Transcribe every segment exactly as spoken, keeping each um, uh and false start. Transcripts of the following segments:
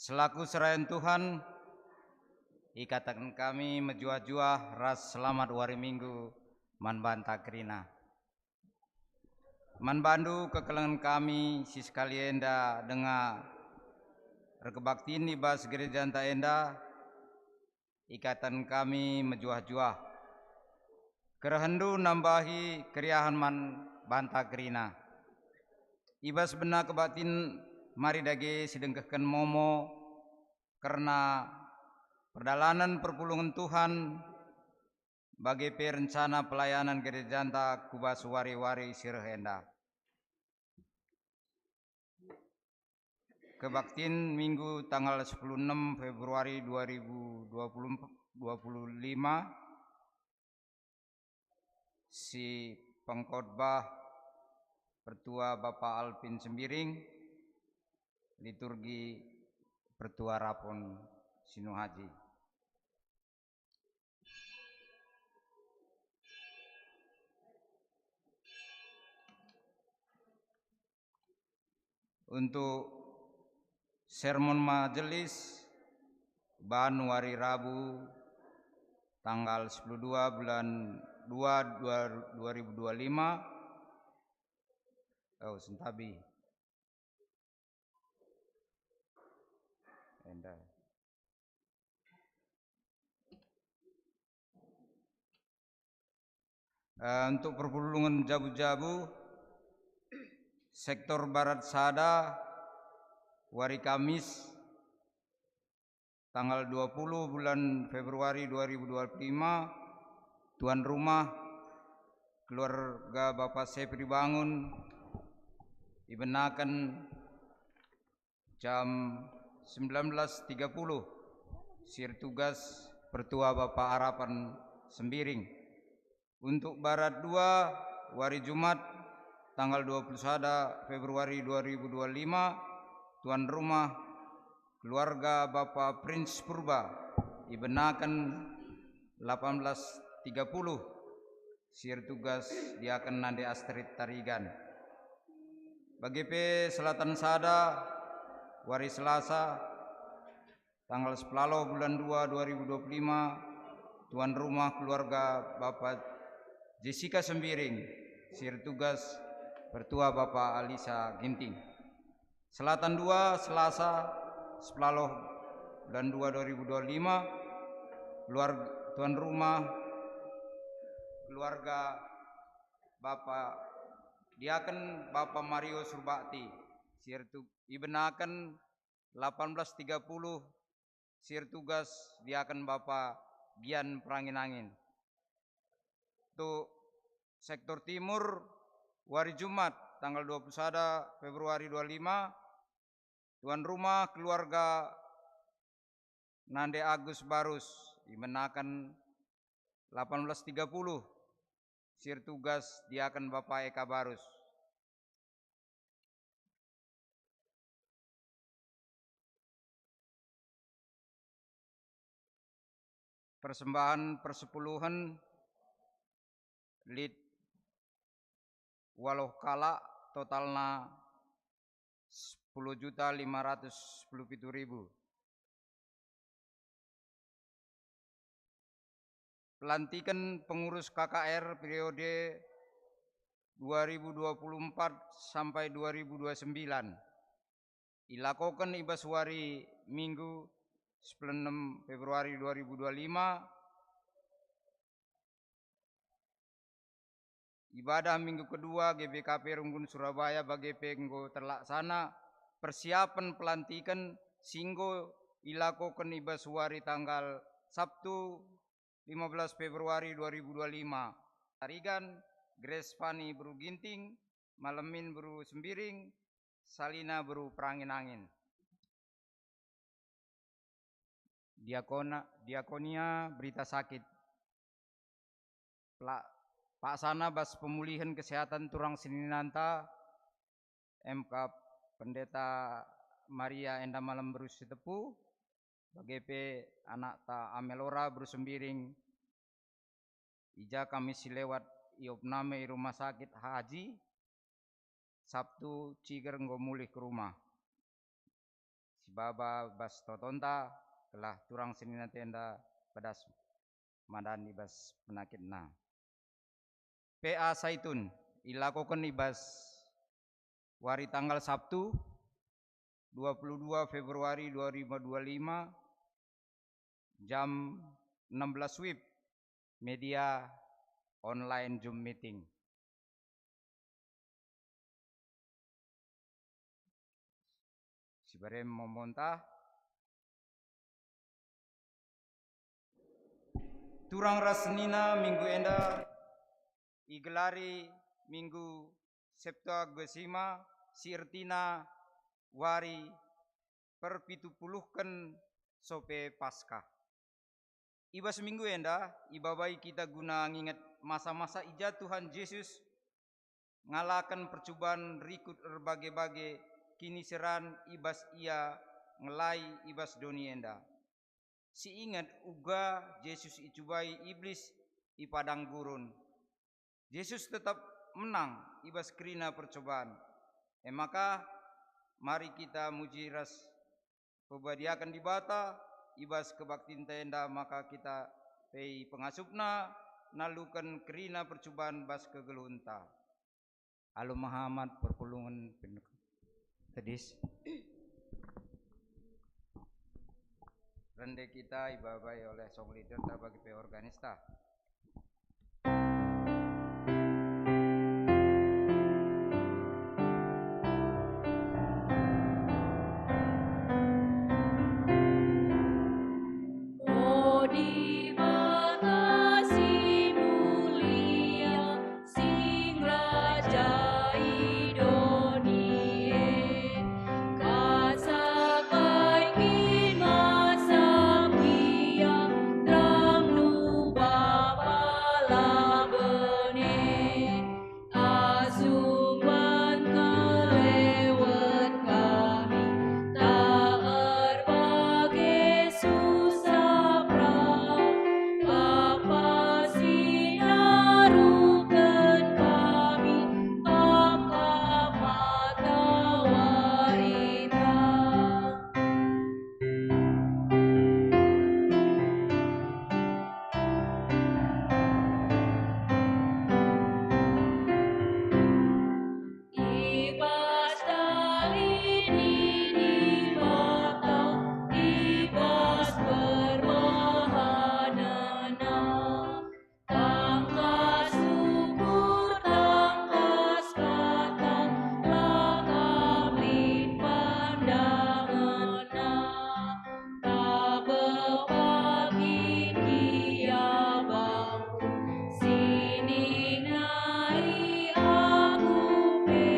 Selaku serayan Tuhan, ikataken kami mejuah-juah ras selamat wari Minggu man banta kerina. Man bandu kekelengen kami si sekali enda denga erkebaktin i bas gerejanta enda, ikataken kami mejuah-juah. Kerehenndu nambahi keriahen man banta kerina. I bas bena kebaktin mari dage sidengkehken momo kerna perdalanen perpulungen Tuhan, bage pe rencana pelayanan gerejanta ku bas wari-wari si reh enda. Kebaktin Minggu tanggal sepuluh enem Februari dua ribu dua puluh empat, dua puluh lima, si pengkhotbah Pertua Bapa Alvin Sembiring, liturgi Pertua Rapon Sinuhaji. Untuk sermon majelis, ban wari Rabu tanggal sepuluh dua bulan dua, dua, dua ribu dua lima. Oh, sentabi. Enda. Eh, untuk perpulungen jabu-jabu, sektor Barat Sada, wari Kamis, tanggal dua puluh bulan Februari dua ribu dua puluh lima, tuan rumah keluarga Bapa Sepri Bangun ibenaken jam sembilan belas tiga puluh, si ertugas Pertua Bapa Arapan Sembiring. Untuk Barat dua, wari Jumat, tanggal dua puluh sada Februari dua ribu dua lima, tuan rumah keluarga Bapa Prince Purba ibenaken delapan belas tiga puluh, si ertugas Diaken Nande Astrid Tarigan. Bage pe Selatan sada, wari Selasa, tanggal sepuluh bulan dua dua ribu dua puluh lima, tuan rumah keluarga Bapa Jessica Sembiring, si ertugas Pertua Bapa Alisa Ginting. Selatan dua, Selasa, sepuluh bulan dua dua ribu dua puluh lima, keluarg-, tuan rumah keluarga Bapa Diaken Bapa Mario Surbakti, si ertu-, ibenaken delapan belas tiga puluh, si ertugas Diaken Bapa Gian Perangin-angin. Untuk sektor timur, wari Jumat, tanggal dua puluh sada Februari dua lima, tuan rumah keluarga Nande Agus Barus, ibenaken delapan belas tiga puluh, si ertugas Diaken Bapa Eka Barus. Persembahan persepuluhen lit waluh kalak, totalna sepuluh juta lima ratus sepuluh pitu ribu. Pelantiken pengurus K K R periode dua ribu dua puluh empat sampai dua ribu dua puluh sembilan. Ilakoken i bas wari Minggu, sepuluh enem Februari dua ribu dua lima, ibadah Minggu kedua G B K P Runggun Surabaya bage pe enggo terlaksana persiapen pelantiken si enggo ilakoken i bas wari tanggal Sabtu, lima belas Februari dua ribu dua lima. Tarigan, Grace Fani beru Ginting, Malemin beru Sembiring, Salina beru Perangin-angin. Diakona, diakonia berita sakit. Pela-, paksana bas pemulihen kesehatan turang seninanta, M K Pendeta Maria enda malem beru Sitepu, bage pe anakta Amelora beru Sembiring, i ja Kamis si lewat iopname i rumah sakit haji, Sabtu ciger enggo mulih ke rumah. baba bas totonta, gelah turang senina enda pedas madan i bas penakitna. P A Saitun ilakoken i bas wari tanggal Sabtu, dua puluh dua Februari dua ribu dua puluh lima, jam enam belas wib, media online Zoom meeting. Sibare momonta. Turang ras senina minggu enda igelari Minggu Septuagesima, si ertina wari perpitu puluhken sope Paskah. I bas minggu enda ibabai kita guna nginget masa-masa i ja Tuhan Jesus ngalaken percuban rikut erbage-bage kiniseran i bas Ia ngelai i bas doni enda. Si inget uga Jesus icubai Iblis i padang gurun. Jesus tetap menang i bas kerina percuban. E maka, mari kita muji ras pebadiaken Dibata i bas kebaktinta enda, maka kita pe pengasup-Na naluken kerina percuban bas kegeluhenta. Alu mehamat perpulungen pen-, tedis. Rende kita ibabai oleh song leader ta bagi pe organista. O Dibata si mulia, si ngerajai doni e, kasak kai kin masa kiam, terangNdu Bapa la bene. Asum ban kelewet kami, tak erbage susah perang. Bapa si naruhken kami, Kam kap mata wari terang. I bas dali ni Dibata, i bas perbahanen-Na, tangkas ukur, tangkas kata, la kam lit pandangenna. Tabo pagi kiabangku, si nina i aku pe,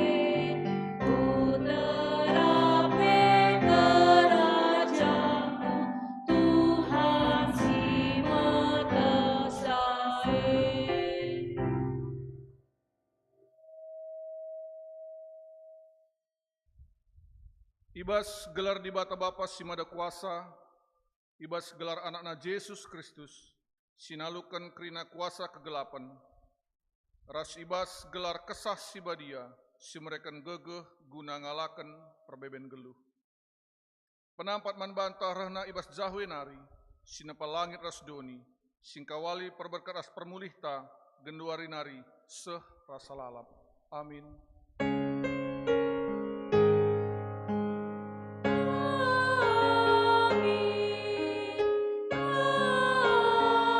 ku terape kerajangku, Tuhan si metehsa e. I bas gelar Dibata Bapa si Mada Kuasa, i bas gelar AnakNa Jesus Kristus, si naluken kerina kuasa kegelapen, ras i bas gelar Kesah Si Badia, si mereken gegeh guna ngalaken perbeben geluh. Penampat man banta rehna i bas jahu e nari, si nepa langit ras doni, si ngkawali perberkat ras permulihta, genduari nari seh rasa lalap. Amin. Amin.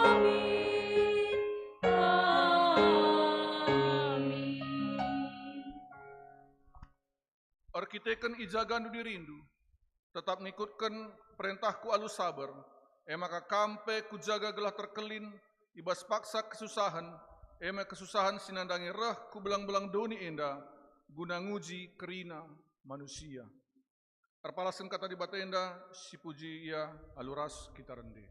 Amin. Amin. Erkiteken ijagandu dirindu, tetap ngikutken perentahku alu saber, e maka kam pe kujaga gelah terkelin i bas paksa kesusahen, e me kesusahen si nandangi reh ku belang-belang doni enda, guna nguji kerina manusia. Erpalasken kata Dibata enda, sipuji Ia alu ras kita rende.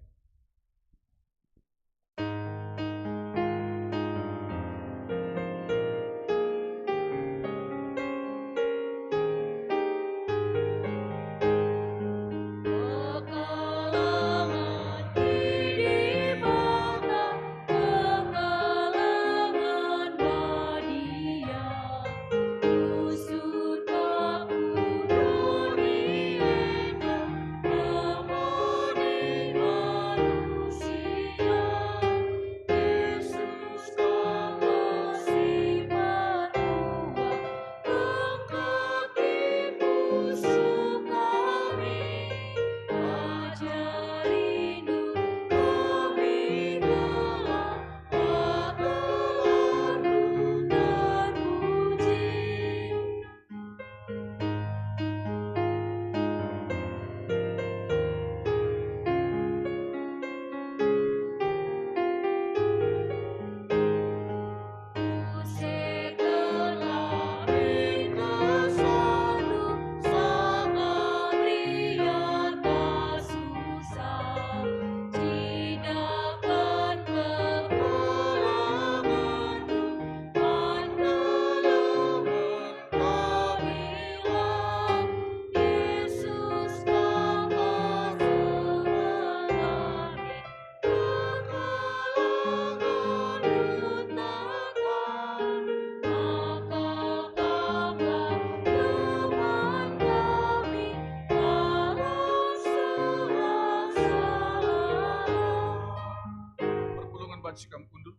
Sikam kundul.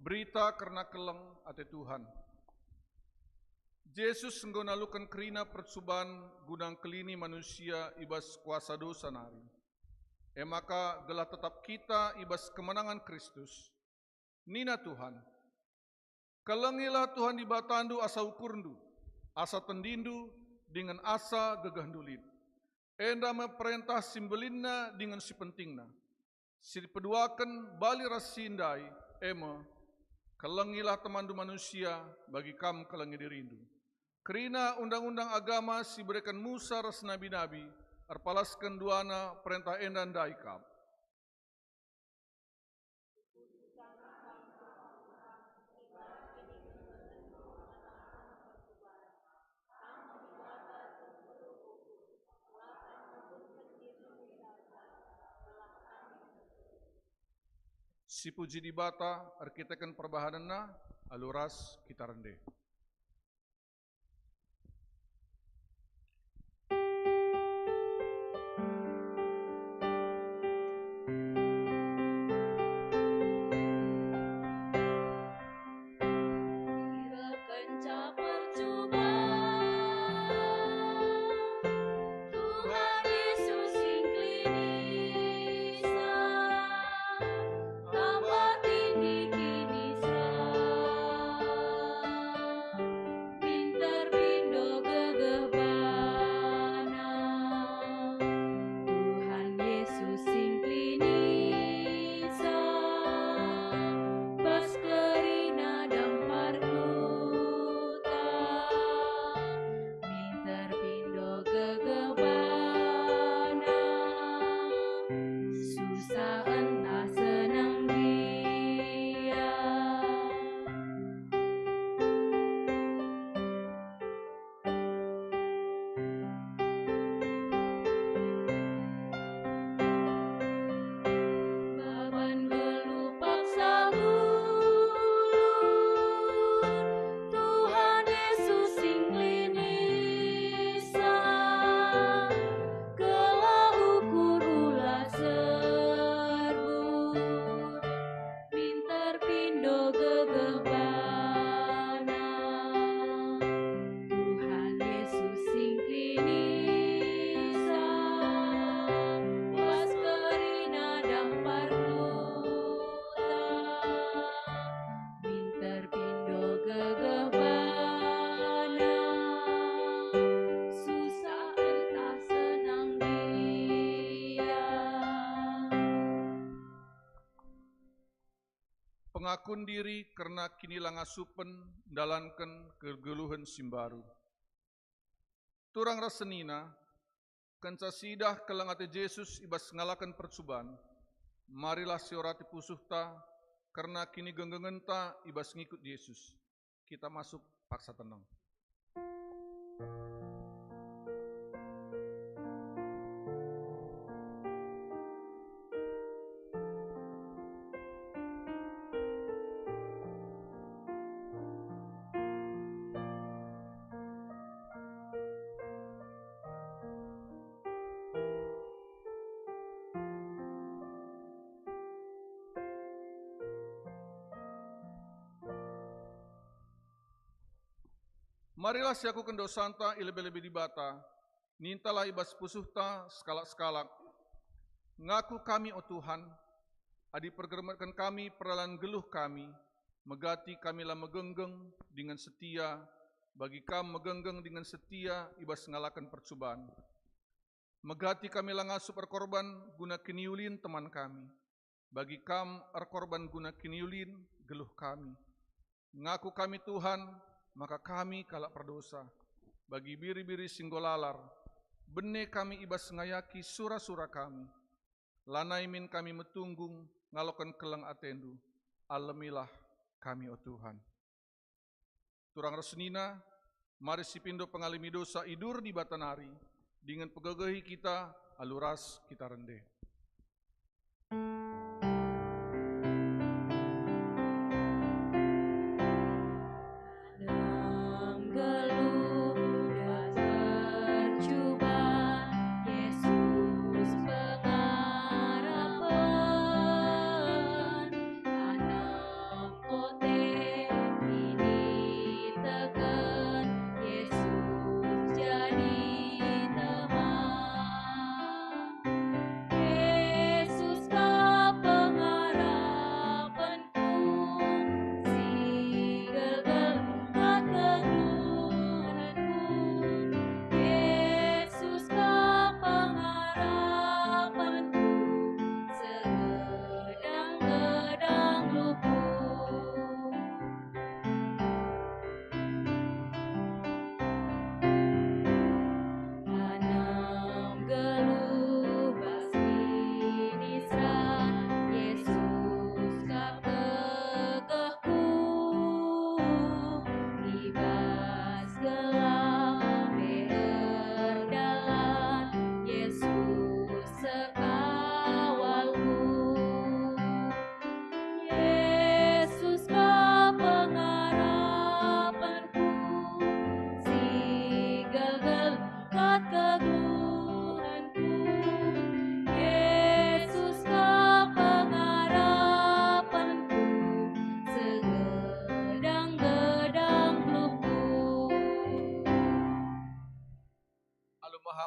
Berita kerna keleng ate Tuhan. Jesus enggo naluken kerina percuban guna ngkelini manusia i bas kuasa dosa nari. E maka gelah tetap kita i bas kemenangen Kristus. Nina Tuhan, "Kelengilah Tuhan Dibatandu asa ukurndu, asa tendindu, dingen asa gegehndu lit." Enda me perentah si mbelinna dingen si pentingna. Si peduaken bali ras si ndai, e me, "Kelengilah temanndu manusia, bagi kam kelengi dirindu." Kerina undang-undang agama si ibereken Musa ras nabi-nabi, erpalasken duana perentah enda ndai kap. Sipuji Dibata erkiteken perbahanenNa, alu ras kita rende. Kenca percuban, Tuhan Yesus singklinisa, tambah tinggi kinisa, pinter pindo gegeh bana. Tuhan Yesus singklinisa, bas kerina dampar kuta, pinter pindo gegeh bana, susah ntah senang gia. Baban nggeluh paksa ulun, Tuhan Yesus singklinisa, gelah ukur ulah serbut, pinter pindo gegeh bana. Tuhan Yesus singklinisa, bas kerina dampar kuta, pinter pindo gegeh bana, susah ntah senang gia. Pengakun diri kerna kinilangasupen ndalanken kegeluhen si mbaru. Turang ras senina, kenca siidah keleng ate Jesus i bas ngalaken percuban, marilah siorati pusuhta kerna kinigenggengenta i bas ngikut Jesus. Kita masuk paksa tenang. Marilah siakuken dosanta i lebe-lebe Dibata, nintalah i bas pusuhta sekalak-sekalak, "Ngaku kami, o Tuhan, adi pergermetken kami perdalan geluh kami, megati kami la megenggeng dingen setia, bagi Kam megenggeng dingen setia i bas ngalaken percuban. Megati kami la ngasup erkorban guna kiniulin teman kami, bagi Kam erkorban guna kiniulin geluh kami. Ngaku kami, Tuhan, maka kami kalak perdosa, bagi biri-biri si enggo lalar. Bene kami i bas ngayaki sura-sura kami. Lanai min kami metunggung ngaloken keleng ateNdu. Alemilah kami, o Tuhan." Turang ras senina, mari sipindo pengalemi dosa i dur Dibata nari, dingen pegegehi kita alu ras kita rende. Nggeluh bas percuban, Yesus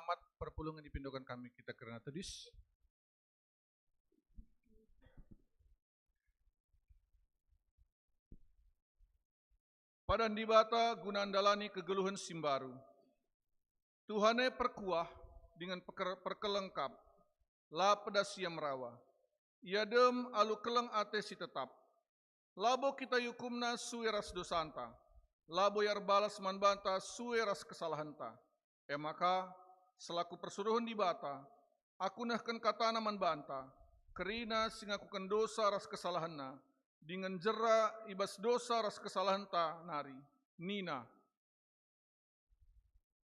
Amat perpulungen ipindoken kami kita kerina tedis. Padan Dibata guna ndalani kegeluhen si mbaru. Tuhan e perkuah dingen peker-, perkeleng kap, la pedas ia merawa. Ia dem alu keleng ate si tetap. Labo kita iukumna sue ras dosanta, labo ia erbalas man banta sue ras kesalahenta. E maka, selaku persuruhen Dibata, aku nehken katana man banta, kerina si ngakuken dosa ras kesalahenna, dingen jera i bas dosa ras kesalahenta nari. Nina,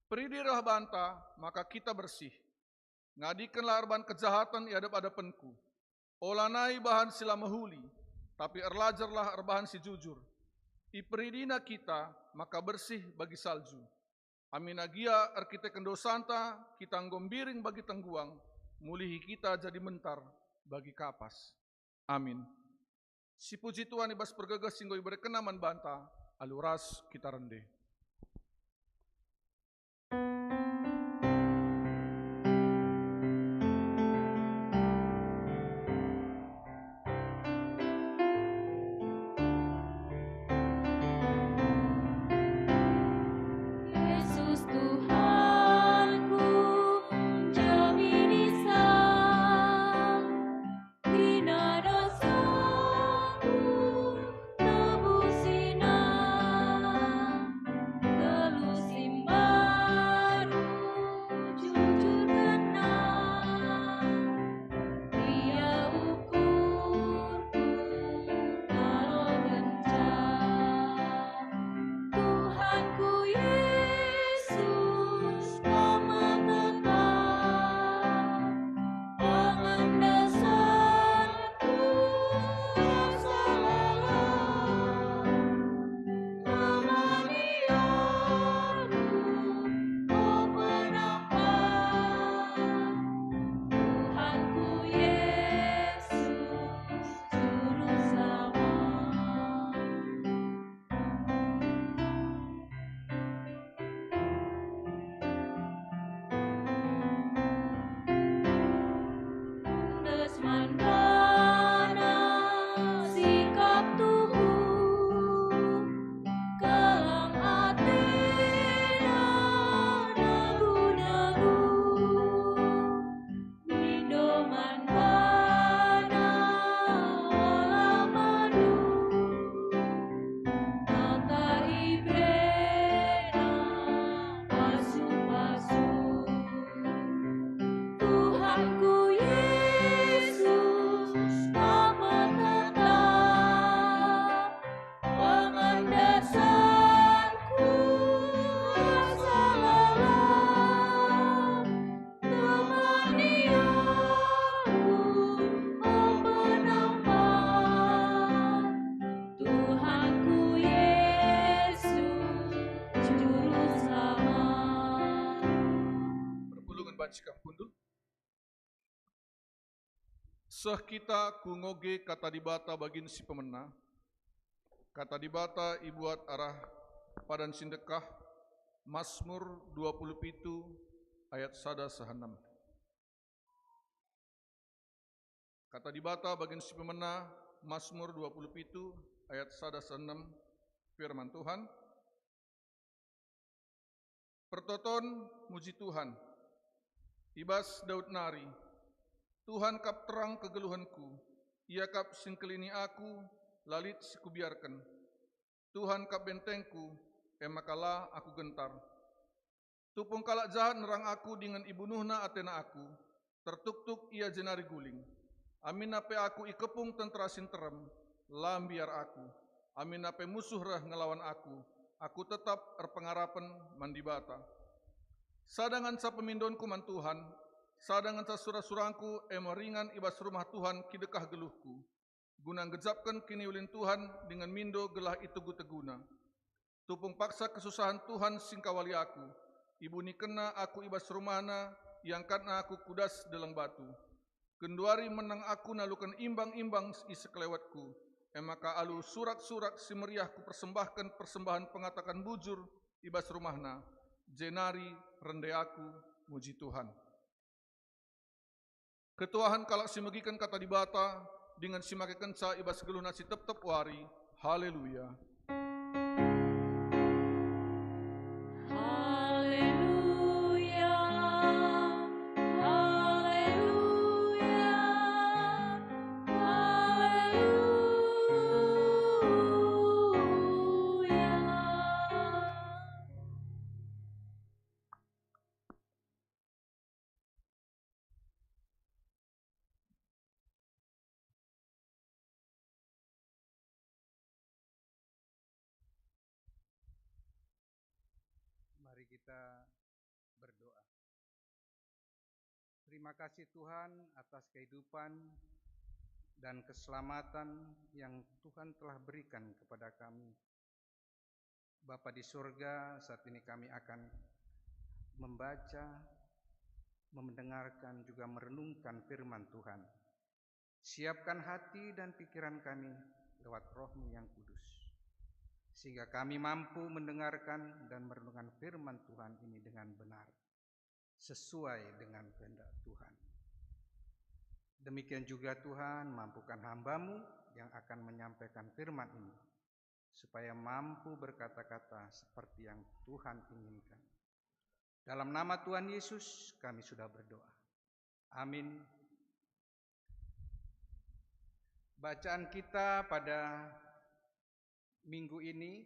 "Peridilah banta maka kita bersih. Ngadikenlah erbahan kejahaten i adep-adepenku. Olanai bahan si la mehuli, tapi erlajarlah erbahan si jujur. Iperidina kita maka bersih bagi salju. Aminna gia erkiteken dosanta kita enggo mbiring bagi tengguang, mulihi kita jadi mentar bagi kapas." Amin. Sipuji Tuhan i bas pergegeh si enggo iberekenNa man banta, alu ras kita rende. Yesus Tuhanku, jaminisa. Kerina dosaku tebusina, geluh si mbaru jujurkenna. Ia ukurku kal ngenca. Tuhanku Yesus, Kam me tetap pengendesku, rasa lalap, temani aku, o penampat. Tuhanku Yesus, Juru Selamat. Endes man bana sikap tuhu, keleng atena negu-negu. Mindo man bana ola mandu, maka iberena pasu-pasu. Tuhanku Yesus, Kam me tetap pengendesku, rasa lalap, temani aku, o penampat. Tuhanku Yesus, Juru Selamat. Perpulungen banci kap kundul. Seh kita ku ngoge Kata Dibata bagin si pemena. Kata Dibata ibuat arah padan si ndekah, Masmur dua puluh pitu ayat sada seh enem. Kata Dibata bagin si pemena, Masmur dua puluh pitu ayat sada seh enem, firman Tuhan. Pertoton muji Tuhan. I bas Daud nari, "Tuhan kap terang kegeluhenku, Ia kap si ngkelini aku, la lit si kubiarken. Tuhan kap bentengku, e maka la aku gentar. Tupung kalak jahat nerang aku dingen ibunuhna atena aku, tertuktuk ia jenari guling. Aminna pe aku ikepung tentera si nterem, la mbiar aku. Aminna pe musuh reh ngelawan aku, aku tetap erpengarapen man Dibata. Sada ngenca pemindonku man Tuhan, sada ngenca sura-surangku, e me ringan i bas rumah Tuhan kidekah geluhku, guna nggejapken kiniulin Tuhan dingen mindo gelah itegu-teguna. Tupung paksa kesusahen Tuhan si ngkawali aku. IbunikenNa aku i bas rumahNa, iangkatNa aku ku das deleng batu. Genduari menang aku naluken imbang-imbang i sekelewetku, e maka alu surak-surak si meriah kupersembahken persembahen pengataken bujur i bas rumahNa, jenari rende aku muji Tuhan. Ketuahen kalak si megiken kata Dibata, dingen si makekenca i bas geluhna si tep-tep wari. Haleluya. Haleluya, haleluya, haleluya. Mari kita berdoa. Terima kasih Tuhan atas kehidupan dan keselamatan yang Tuhan telah berikan kepada kami. Bapa di surga, saat ini kami akan membaca, mendengarkan, juga merenungkan firman Tuhan. Siapkan hati dan pikiran kami lewat Roh-Mu yang Kudus, sehingga kami mampu mendengarkan dan merenungkan firman Tuhan ini dengan benar, sesuai dengan kehendak Tuhan. Demikian juga Tuhan, mampukan hamba-Mu yang akan menyampaikan firman ini, supaya mampu berkata-kata seperti yang Tuhan inginkan. Dalam nama Tuhan Yesus kami sudah berdoa. Amin. Bacaan kita pada minggu ini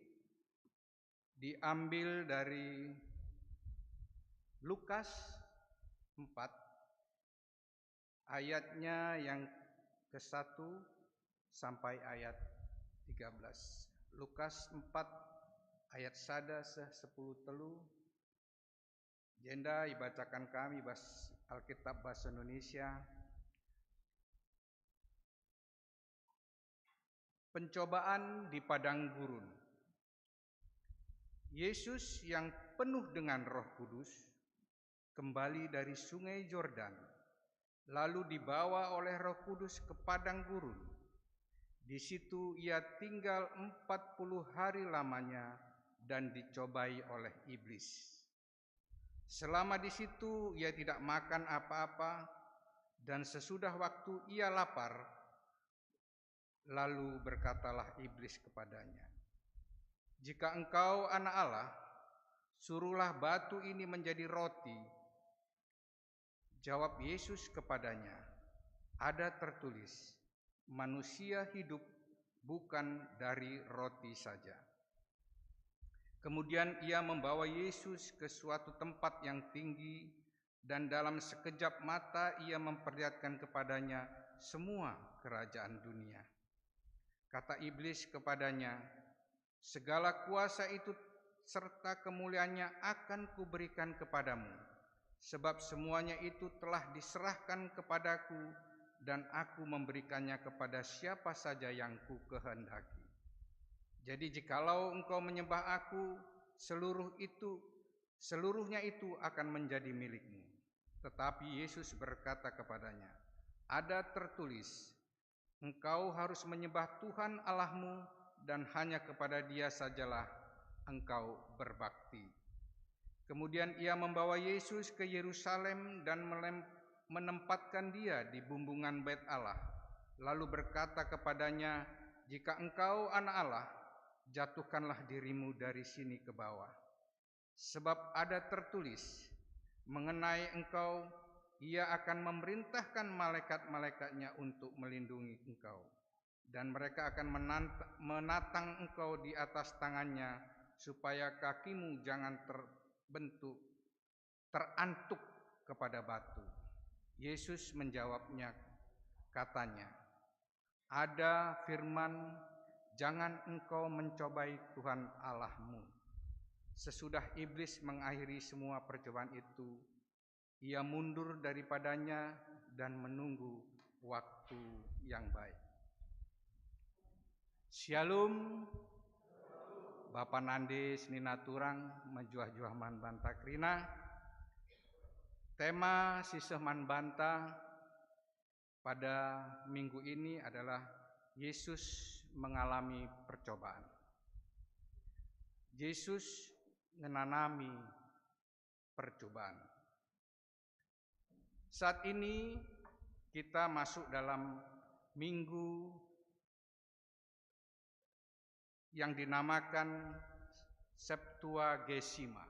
diambil dari Lukas empat, ayatnya yang ke satu sampai ayat tiga belas. Lukas empat ayat sada seh sepuluh telu. Jenda ibacakan kami bas Alkitab bahasa Indonesia. Pencobaan di padang gurun. Yesus yang penuh dengan Roh Kudus kembali dari Sungai Jordan, lalu dibawa oleh Roh Kudus ke padang gurun. Di situ ia tinggal empat puluh hari lamanya dan dicobai oleh iblis. Selama di situ ia tidak makan apa-apa, dan sesudah waktu ia lapar, lalu berkatalah iblis kepadanya, "Jika engkau anak Allah, suruhlah batu ini menjadi roti." Jawab Yesus kepadanya, "Ada tertulis, 'Manusia hidup bukan dari roti saja.'" Kemudian ia membawa Yesus ke suatu tempat yang tinggi, dan dalam sekejap mata ia memperlihatkan kepadanya semua kerajaan dunia. Kata iblis kepadanya, "Segala kuasa itu serta kemuliaannya akan kuberikan kepadamu, sebab semuanya itu telah diserahkan kepadaku, dan aku memberikannya kepada siapa saja yang kukehendaki. Jadi jikalau engkau menyembah aku, seluruh itu, seluruhnya itu akan menjadi milikmu." Tetapi Yesus berkata kepadanya, "Ada tertulis, 'Engkau harus menyembah Tuhan Allahmu, dan hanya kepada Dia sajalah engkau berbakti.'" Kemudian ia membawa Yesus ke Yerusalem dan melem-, menempatkan Dia di bumbungan Bait Allah, lalu berkata kepadanya, "Jika engkau Anak Allah, jatuhkanlah dirimu dari sini ke bawah. Sebab ada tertulis, 'Mengenai engkau, Ia akan memerintahkan malaikat-malaikatnya untuk melindungi engkau, dan mereka akan menant-, menatang engkau di atas tangannya, supaya kakimu jangan terbentuk, terantuk kepada batu.'" Yesus menjawabnya, katanya, "Ada firman, 'Jangan engkau mencobai Tuhan Allahmu.'" Sesudah iblis mengakhiri semua percobaan itu, ia mundur daripadanya dan menunggu waktu yang baik. Syalom, bapa nande senina turang, mejuah-juah man banta kerina. Tema si seh man banta pada minggu ini adalah Yesus mengalami percobaan. Yesus ngenanami percobaan. Saat ini kita masuk dalam minggu yang dinamakan Septuagesima.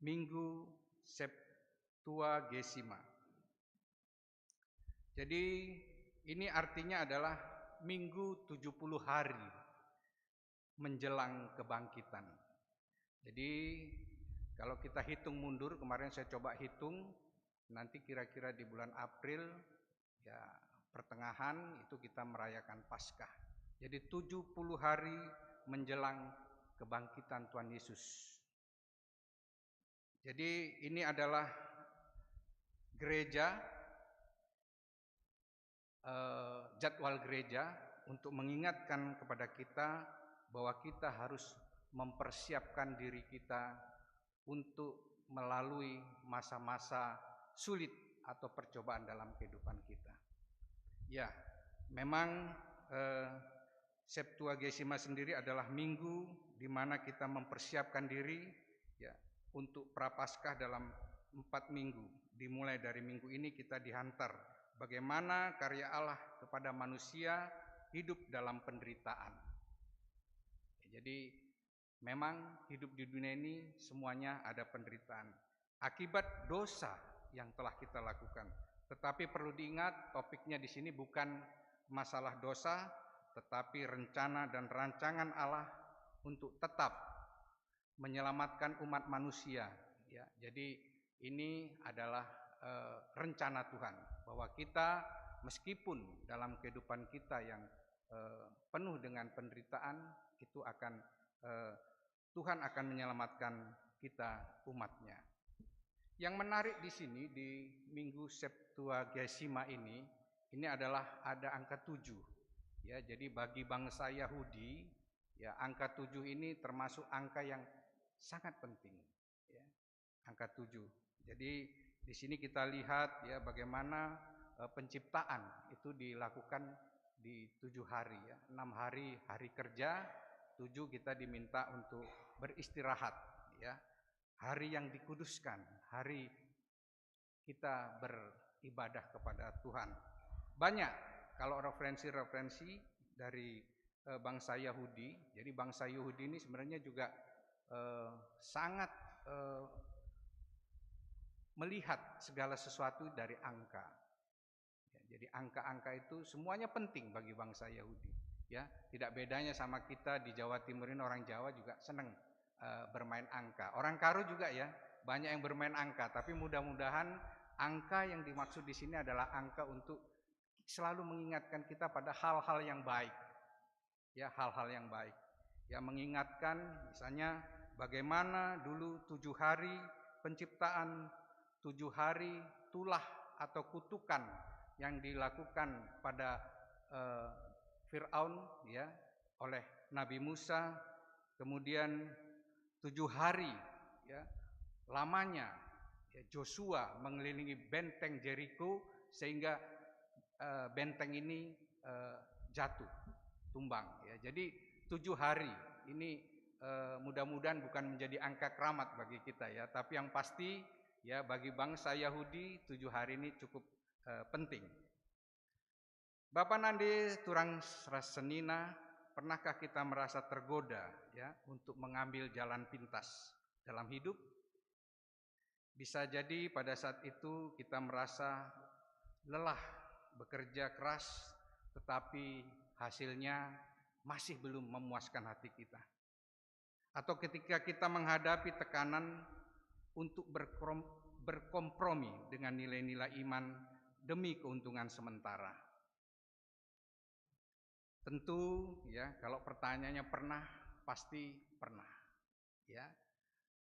Minggu Septuagesima. Jadi, ini artinya adalah minggu tujuh puluh hari menjelang kebangkitan. Jadi, kalau kita hitung mundur, kemarin saya coba hitung, nanti kira-kira di bulan April, ya, pertengahan itu kita merayakan Paskah. Jadi, tujuh puluh hari menjelang kebangkitan Tuhan Yesus. Jadi, ini adalah gereja, eh, jadwal gereja untuk mengingatkan kepada kita bahwa kita harus mempersiapkan diri kita untuk melalui masa-masa sulit atau percobaan dalam kehidupan kita. Ya, memang, eh, Septuagesima sendiri adalah minggu di mana kita mempersiapkan diri, ya, untuk Prapaskah dalam empat minggu. Dimulai dari minggu ini kita dihantar bagaimana karya Allah kepada manusia hidup dalam penderitaan. Jadi, memang hidup di dunia ini semuanya ada penderitaan. Akibat dosa yang telah kita lakukan. Tetapi perlu diingat, topiknya di sini bukan masalah dosa, tetapi rencana dan rancangan Allah untuk tetap menyelamatkan umat manusia. Ya, jadi ini adalah, eh, rencana Tuhan, bahwa kita meskipun dalam kehidupan kita yang, eh, penuh dengan penderitaan, itu akan, eh, Tuhan akan menyelamatkan kita, umat-Nya. Yang menarik di sini, di Minggu Septuagesima ini, ini adalah ada angka tujuh. Ya, jadi bagi bangsa Yahudi, ya, angka tujuh ini termasuk angka yang sangat penting. Ya, angka tujuh. Jadi, di sini kita lihat, ya, bagaimana, eh, penciptaan itu dilakukan di tujuh hari, ya. Enam hari, hari kerja, tujuh kita diminta untuk beristirahat, ya. Hari yang dikuduskan, hari kita beribadah kepada Tuhan. Banyak kalau referensi-referensi dari, eh, bangsa Yahudi. Jadi, bangsa Yahudi ini sebenarnya juga, eh, sangat, eh, melihat segala sesuatu dari angka. Ya, jadi angka-angka itu semuanya penting bagi bangsa Yahudi. Ya, tidak bedanya sama kita di Jawa Timur ini, orang Jawa juga senang, eh, bermain angka. Orang Karo juga, ya, banyak yang bermain angka, tapi mudah-mudahan angka yang dimaksud di sini adalah angka untuk selalu mengingatkan kita pada hal-hal yang baik. Ya, hal-hal yang baik. Ya, mengingatkan misalnya bagaimana dulu tujuh hari penciptaan, tujuh hari tulah atau kutukan yang dilakukan pada, eh, Firaun, ya, oleh Nabi Musa, kemudian tujuh hari, ya, lamanya, ya, Josua mengelilingi benteng Jeriko sehingga, eh, benteng ini, eh, jatuh, tumbang, ya. Jadi, tujuh hari ini, eh, mudah-mudahan bukan menjadi angka keramat bagi kita, ya, tapi yang pasti, ya, bagi bangsa Yahudi, tujuh hari ini cukup, eh, penting. Bapa nande turang ras senina, pernahkah kita merasa tergoda, ya, untuk mengambil jalan pintas dalam hidup? Bisa jadi pada saat itu kita merasa lelah, bekerja keras, tetapi hasilnya masih belum memuaskan hati kita. Atau ketika kita menghadapi tekanan untuk berkrom-, berkompromi dengan nilai-nilai iman demi keuntungan sementara. Tentu, ya, kalau pertanyaannya pernah, pasti pernah. Ya.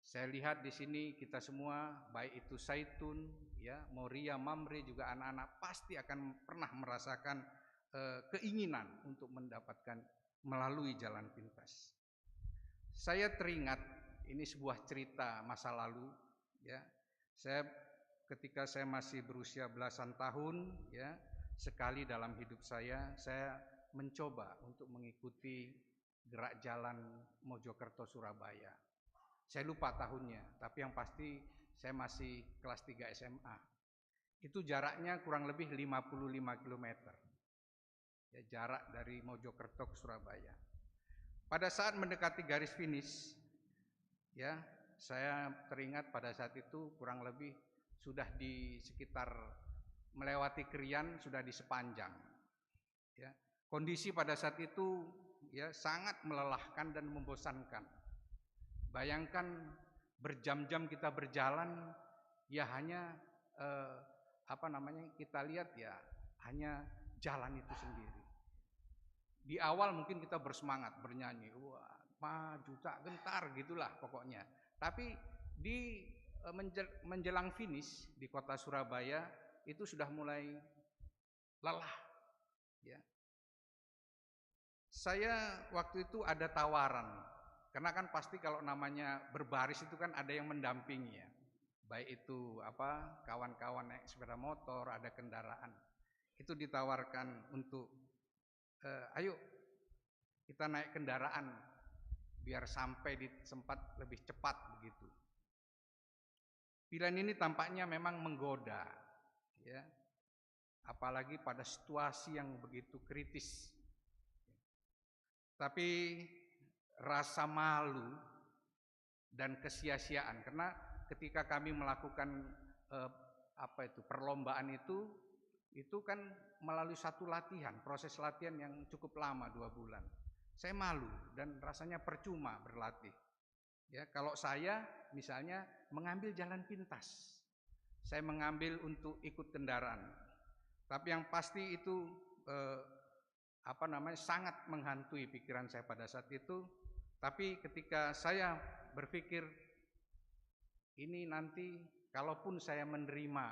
Saya lihat di sini kita semua, baik itu Saitun, ya, Moria, Mamre, juga anak-anak pasti akan pernah merasakan, eh, keinginan untuk mendapatkan melalui jalan pintas. Saya teringat, ini sebuah cerita masa lalu, ya. Saya, ketika saya masih berusia belasan tahun, ya, sekali dalam hidup saya, saya mencoba untuk mengikuti gerak jalan Mojokerto Surabaya. Saya lupa tahunnya, tapi yang pasti Saya masih kelas tiga S M A. Itu jaraknya kurang lebih lima puluh lima kilometer. Ya, jarak dari Mojokerto ke Surabaya. Pada saat mendekati garis finish, ya, saya teringat pada saat itu kurang lebih sudah di sekitar melewati Krian, sudah di Sepanjang. Ya, kondisi pada saat itu, ya, sangat melelahkan dan membosankan. Bayangkan, berjam-jam kita berjalan, ya, hanya, eh, apa namanya, kita lihat, ya, hanya jalan itu sendiri. Di awal mungkin kita bersemangat bernyanyi, "Wah, maju tak gentar," gitulah pokoknya. Tapi di, eh, menjel-, menjelang finish di kota Surabaya, itu sudah mulai lelah, ya. Saya waktu itu ada tawaran, karena kan pasti kalau namanya berbaris itu kan ada yang mendampingi, ya. Baik itu, apa, kawan-kawan naik sepeda motor, ada kendaraan. Itu ditawarkan untuk, eh, "Ayo kita naik kendaraan biar sampai di tempat lebih cepat," begitu. Pilihan ini tampaknya memang menggoda, ya. Apalagi pada situasi yang begitu kritis. Tapi rasa malu dan kesia-siaan, karena ketika kami melakukan, eh, apa itu, perlombaan itu, itu kan melalui satu latihan, proses latihan yang cukup lama, dua bulan. Saya malu dan rasanya percuma berlatih. Ya, kalau saya misalnya mengambil jalan pintas, saya mengambil untuk ikut kendaraan. Tapi yang pasti itu, eh, apa namanya, sangat menghantui pikiran saya pada saat itu. Tapi ketika saya berpikir, ini nanti kalaupun saya menerima,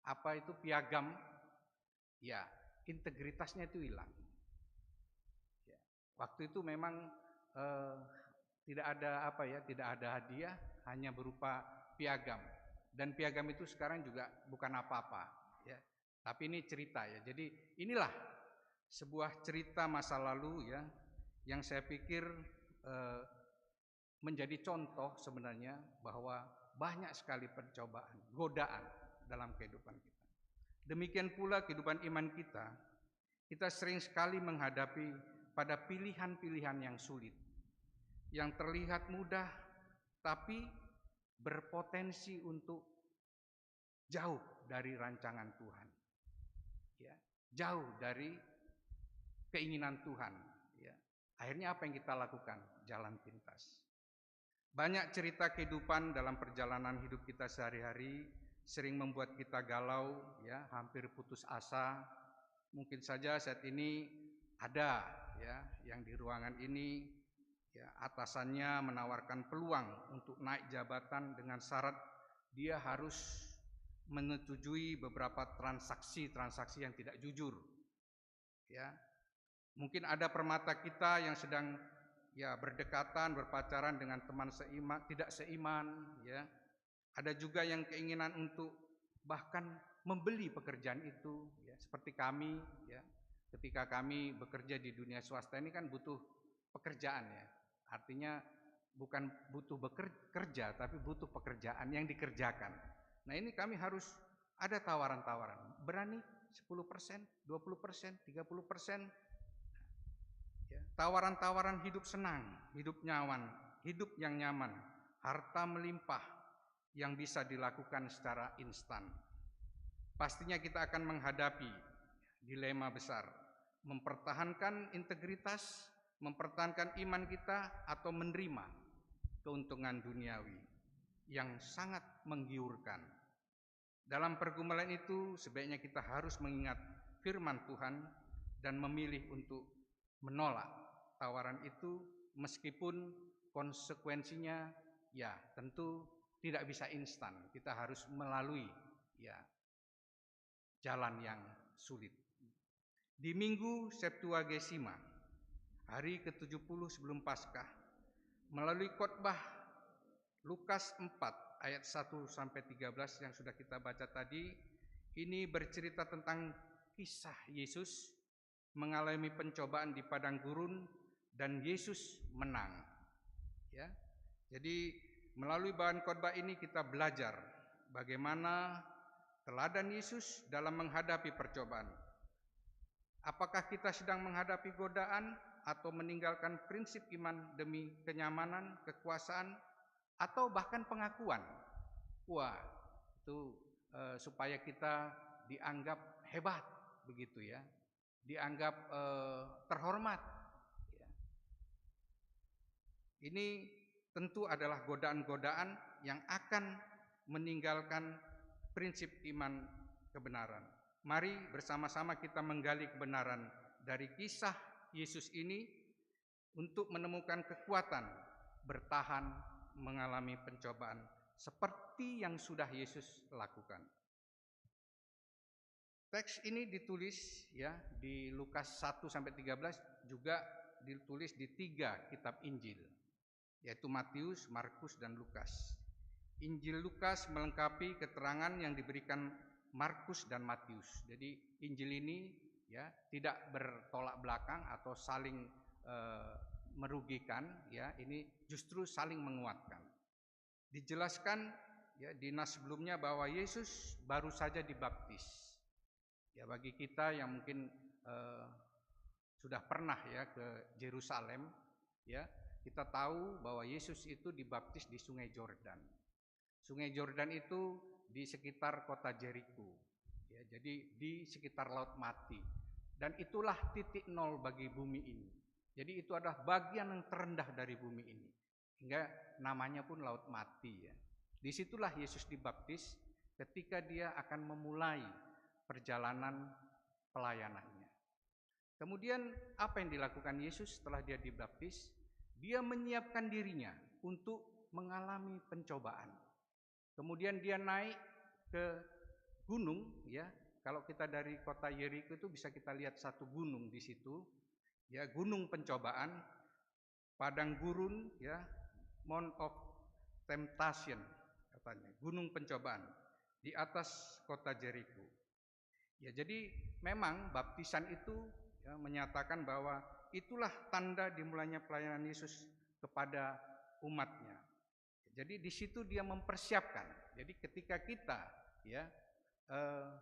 apa itu, piagam, ya, integritasnya itu hilang. Ya. Waktu itu memang, eh, tidak ada, apa ya, tidak ada hadiah, hanya berupa piagam. Dan piagam itu sekarang juga bukan apa-apa, ya. Tapi ini cerita, ya. Jadi inilah sebuah cerita masa lalu, ya, yang saya pikir, eh, menjadi contoh sebenarnya bahwa banyak sekali pencobaan, godaan dalam kehidupan kita. Demikian pula kehidupan iman kita. Kita sering sekali menghadapi pada pilihan-pilihan yang sulit, yang terlihat mudah, tapi berpotensi untuk jauh dari rancangan Tuhan. Ya, jauh dari keinginan Tuhan. Ya. Akhirnya apa yang kita lakukan? Jalan pintas. Banyak cerita kehidupan dalam perjalanan hidup kita sehari-hari sering membuat kita galau, ya, hampir putus asa. Mungkin saja saat ini ada, ya, yang di ruangan ini, ya, atasannya menawarkan peluang untuk naik jabatan dengan syarat dia harus menyetujui beberapa transaksi-transaksi yang tidak jujur. Ya. Mungkin ada permata kita yang sedang, ya, berdekatan, berpacaran dengan teman seima-, tidak seiman, ya. Ada juga yang keinginan untuk bahkan membeli pekerjaan itu, ya, seperti kami, ya. Ketika kami bekerja di dunia swasta ini kan butuh pekerjaan, ya. Artinya bukan butuh beker-, kerja, tapi butuh pekerjaan yang dikerjakan. Nah, ini kami harus ada tawaran-tawaran. Berani sepuluh persen, dua puluh persen, tiga puluh persen. Ya, tawaran-tawaran hidup senang, hidup nyaman, hidup yang nyaman, harta melimpah yang bisa dilakukan secara instan. Pastinya kita akan menghadapi dilema besar, mempertahankan integritas, mempertahankan iman kita, atau menerima keuntungan duniawi yang sangat menggiurkan. Dalam pergumulan itu, sebaiknya kita harus mengingat firman Tuhan dan memilih untuk menolak tawaran itu, meskipun konsekuensinya, ya, tentu tidak bisa instan. Kita harus melalui, ya, jalan yang sulit. Di Minggu Septuagesima, hari ketujuh puluh sebelum Paskah, melalui khotbah Lukas empat ayat satu sampai tiga belas yang sudah kita baca tadi, ini bercerita tentang kisah Yesus mengalami pencobaan di padang gurun dan Yesus menang. Ya. Jadi, Melalui bahan khotbah ini kita belajar bagaimana teladan Yesus dalam menghadapi percobaan. Apakah kita sedang menghadapi godaan atau meninggalkan prinsip iman demi kenyamanan, kekuasaan, atau bahkan pengakuan? Wah, itu, eh, supaya kita dianggap hebat, begitu ya, dianggap, eh, terhormat. Ya. Ini tentu adalah godaan-godaan yang akan meninggalkan prinsip iman kebenaran. Mari bersama-sama kita menggali kebenaran dari kisah Yesus ini untuk menemukan kekuatan bertahan mengalami pencobaan seperti yang sudah Yesus lakukan. Teks ini ditulis, ya, di Lukas satu sampai tiga belas, juga ditulis di tiga kitab Injil, yaitu Matius, Markus, dan Lukas. Injil Lukas melengkapi keterangan yang diberikan Markus dan Matius. Jadi, Injil ini, ya, tidak bertolak belakang atau saling, eh, merugikan, ya, ini justru saling menguatkan. Dijelaskan, ya, di nas sebelumnya bahwa Yesus baru saja dibaptis. Ya, bagi kita yang mungkin, eh, sudah pernah, ya, ke Jerusalem, ya, kita tahu bahwa Yesus itu dibaptis di Sungai Jordan. Sungai Jordan itu di sekitar kota Jeriko. Ya, jadi di sekitar Laut Mati. Dan itulah titik nol bagi bumi ini. Jadi itu adalah bagian yang terendah dari bumi ini. Hingga namanya pun Laut Mati, ya. Disitulah Yesus dibaptis ketika dia akan memulai perjalanan pelayanannya. Kemudian apa yang dilakukan Yesus setelah dia dibaptis? Dia menyiapkan dirinya untuk mengalami pencobaan. Kemudian dia naik ke gunung, ya. Kalau kita dari kota Yeriko itu bisa kita lihat satu gunung di situ, ya, gunung pencobaan, padang gurun, ya, Mount of Temptation katanya, gunung pencobaan di atas kota Jeriko. Ya, jadi memang baptisan itu, ya, menyatakan bahwa itulah tanda dimulainya pelayanan Yesus kepada umatnya. Jadi di situ dia mempersiapkan. Jadi ketika kita, ya, eh,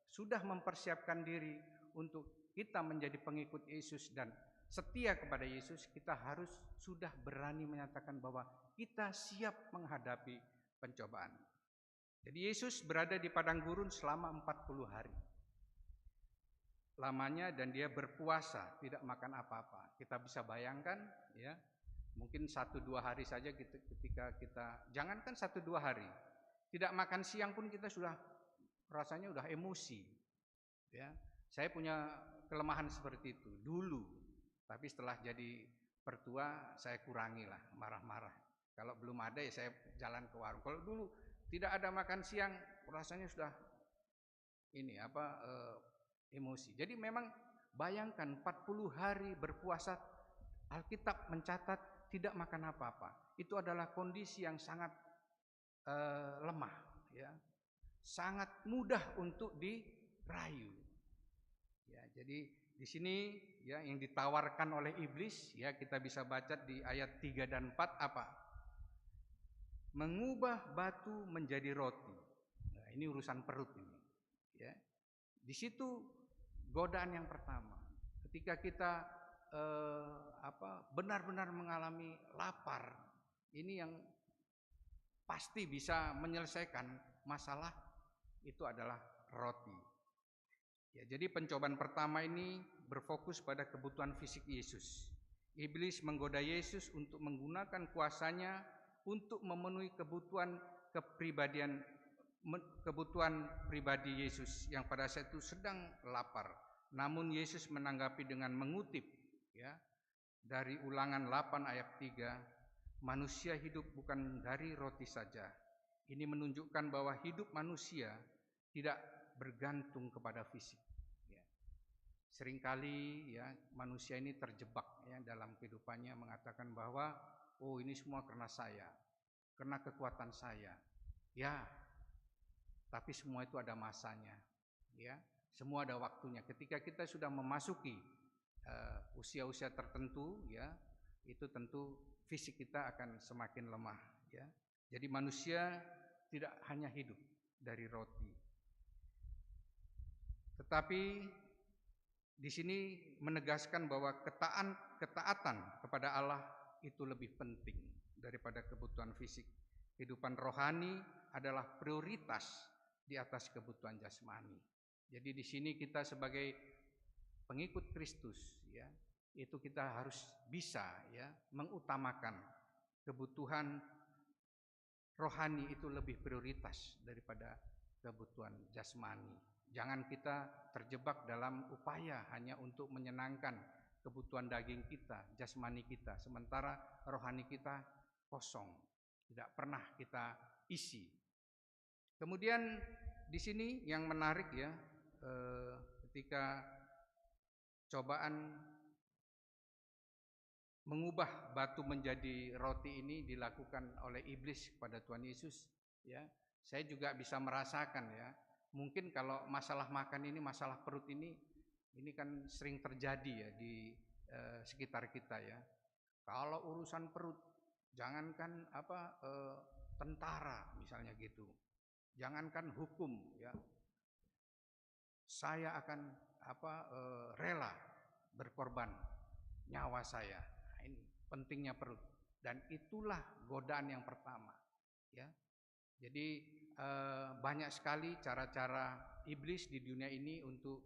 sudah mempersiapkan diri untuk kita menjadi pengikut Yesus dan setia kepada Yesus, kita harus sudah berani menyatakan bahwa kita siap menghadapi pencobaan. Jadi Yesus berada di padang gurun selama empat puluh hari lamanya dan dia berpuasa, tidak makan apa-apa. Kita bisa bayangkan, ya, mungkin satu dua hari saja kita, ketika kita, jangankan satu dua hari, tidak makan siang pun kita sudah rasanya udah emosi. Ya, saya punya kelemahan seperti itu dulu, tapi setelah jadi pertua saya kurangilah marah-marah. Kalau belum ada ya saya jalan ke warung. Kalau dulu tidak ada makan siang, rasanya sudah ini apa, eh, emosi. Jadi memang bayangkan empat puluh hari berpuasa, Alkitab mencatat tidak makan apa-apa. Itu adalah kondisi yang sangat, eh, lemah, ya. Sangat mudah untuk dirayu. Ya, jadi di sini, ya, yang ditawarkan oleh iblis, ya, kita bisa baca di ayat tiga dan empat apa? Mengubah batu menjadi roti. Nah, ini urusan perut ini. Ya. Di situ godaan yang pertama. Ketika kita, eh, apa, benar-benar mengalami lapar, ini yang pasti bisa menyelesaikan masalah itu adalah roti. Ya, jadi pencobaan pertama ini berfokus pada kebutuhan fisik Yesus. Iblis menggoda Yesus untuk menggunakan kuasanya untuk memenuhi kebutuhan kepribadian, me-, kebutuhan pribadi Yesus yang pada saat itu sedang lapar. Namun Yesus menanggapi dengan mengutip, ya, dari Ulangan delapan ayat tiga, "Manusia hidup bukan dari roti saja." Ini menunjukkan bahwa hidup manusia tidak bergantung kepada fisik. Ya. Seringkali, ya, manusia ini terjebak, ya, dalam kehidupannya mengatakan bahwa, "Oh, ini semua karena saya, karena kekuatan saya." Ya, tapi semua itu ada masanya. Ya, semua ada waktunya. Ketika kita sudah memasuki, eh, usia-usia tertentu, ya, itu tentu fisik kita akan semakin lemah. Ya. Jadi manusia tidak hanya hidup dari roti. Tetapi di sini menegaskan bahwa ketaan-, ketaatan kepada Allah itu lebih penting daripada kebutuhan fisik. Kehidupan rohani adalah prioritas di atas kebutuhan jasmani. Jadi di sini kita sebagai pengikut Kristus, ya, itu kita harus bisa, ya, mengutamakan kebutuhan rohani itu lebih prioritas daripada kebutuhan jasmani. Jangan kita terjebak dalam upaya hanya untuk menyenangkan kebutuhan daging kita, jasmani kita, sementara rohani kita kosong, tidak pernah kita isi. Kemudian di sini yang menarik, ya, eh, ketika cobaan mengubah batu menjadi roti ini dilakukan oleh iblis kepada Tuhan Yesus, ya. Saya juga bisa merasakan, ya. Mungkin kalau masalah makan ini, masalah perut ini, ini kan sering terjadi, ya, di, eh, sekitar kita, ya. Kalau urusan perut, jangankan apa, eh, tentara misalnya gitu. Jangankan hukum, ya. Saya akan apa, eh, rela berkorban nyawa saya. Nah, ini pentingnya perut. Dan itulah godaan yang pertama, ya. Jadi, eh, banyak sekali cara-cara iblis di dunia ini untuk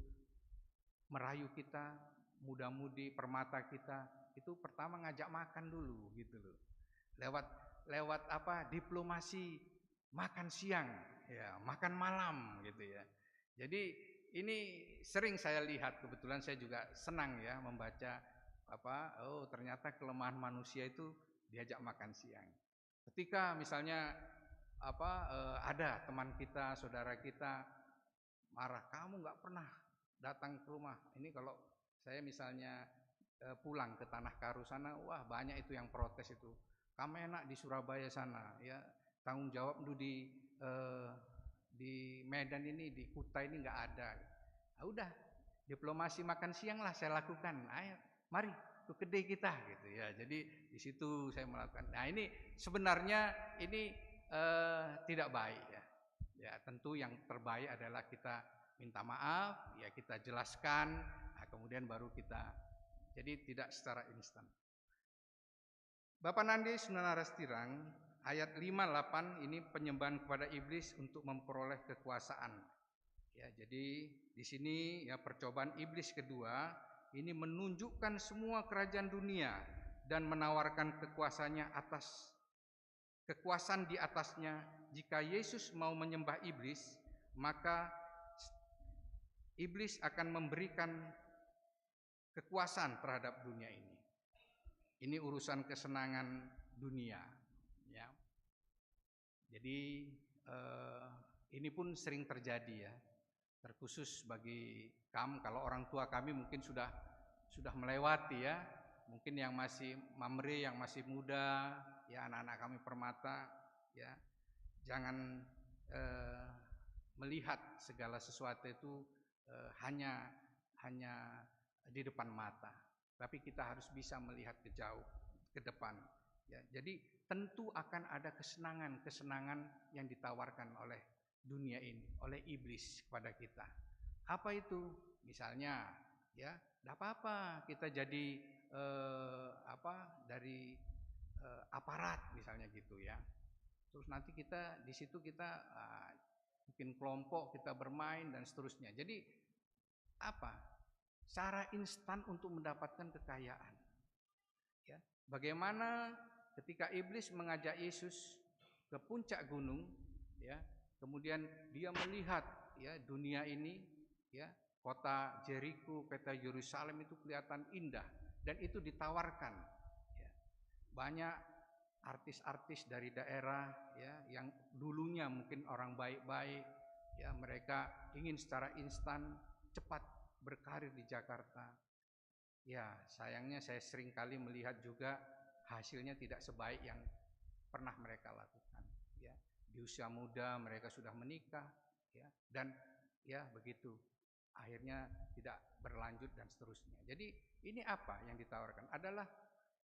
merayu kita, muda-mudi, permata kita, itu pertama ngajak makan dulu gitu loh. Lewat, lewat apa, diplomasi makan siang, ya, makan malam gitu ya. Jadi ini sering saya lihat, kebetulan saya juga senang ya membaca apa, oh, ternyata kelemahan manusia itu diajak makan siang. Ketika misalnya apa, eh, ada teman kita, saudara kita marah, "Kamu nggak pernah datang ke rumah." Ini kalau saya misalnya, eh, pulang ke Tanah Karu sana, wah, banyak itu yang protes itu. "Kamu enak di Surabaya sana, ya, tanggung jawabmu di, eh, di Medan ini, di Kuta ini nggak ada." Ah, udah, diplomasi makan siang lah saya lakukan. "Ayo, mari ke kedai kita," gitu ya. Jadi di situ saya melakukan. Nah, ini sebenarnya ini, eh, tidak baik ya. Ya, tentu yang terbaik adalah kita minta maaf, ya kita jelaskan, nah, kemudian baru kita, jadi tidak secara instan. Bapa nande saudara setirang, ayat lima delapan ini penyembahan kepada iblis untuk memperoleh kekuasaan. Ya, jadi di sini ya percobaan iblis kedua ini menunjukkan semua kerajaan dunia dan menawarkan kekuasaannya atas, kekuasaan di atasnya. Jika Yesus mau menyembah iblis, maka iblis akan memberikan kekuasaan terhadap dunia ini. Ini urusan kesenangan dunia, ya. Jadi, eh, ini pun sering terjadi, ya. Terkhusus bagi kam, kalau orang tua kami mungkin sudah, sudah melewati, ya. Mungkin yang masih mamre, yang masih muda, ya, anak-anak kami permata, ya. Jangan, eh, melihat segala sesuatu itu, eh, hanya, hanya di depan mata, tapi kita harus bisa melihat ke jauh, ke depan. Ya, jadi tentu akan ada kesenangan-kesenangan yang ditawarkan oleh dunia ini, oleh iblis kepada kita. Apa itu? Misalnya, ya, tidak apa-apa kita jadi, eh, apa, dari, eh, aparat misalnya gitu ya. Terus nanti kita di situ kita, ah, bikin kelompok, kita bermain dan seterusnya. Jadi apa? Cara instan untuk mendapatkan kekayaan. Ya, bagaimana ketika iblis mengajak Yesus ke puncak gunung, ya, kemudian dia melihat, ya, dunia ini, ya, kota Jericho, kota Yerusalem itu kelihatan indah dan itu ditawarkan. Ya. Banyak artis-artis dari daerah, ya, yang dulunya mungkin orang baik-baik, ya, mereka ingin secara instan cepat berkarir di Jakarta. Ya, sayangnya saya sering kali melihat juga hasilnya tidak sebaik yang pernah mereka lakukan. Ya, di usia muda mereka sudah menikah, ya, dan ya begitu. Akhirnya tidak berlanjut dan seterusnya. Jadi ini apa yang ditawarkan? Adalah,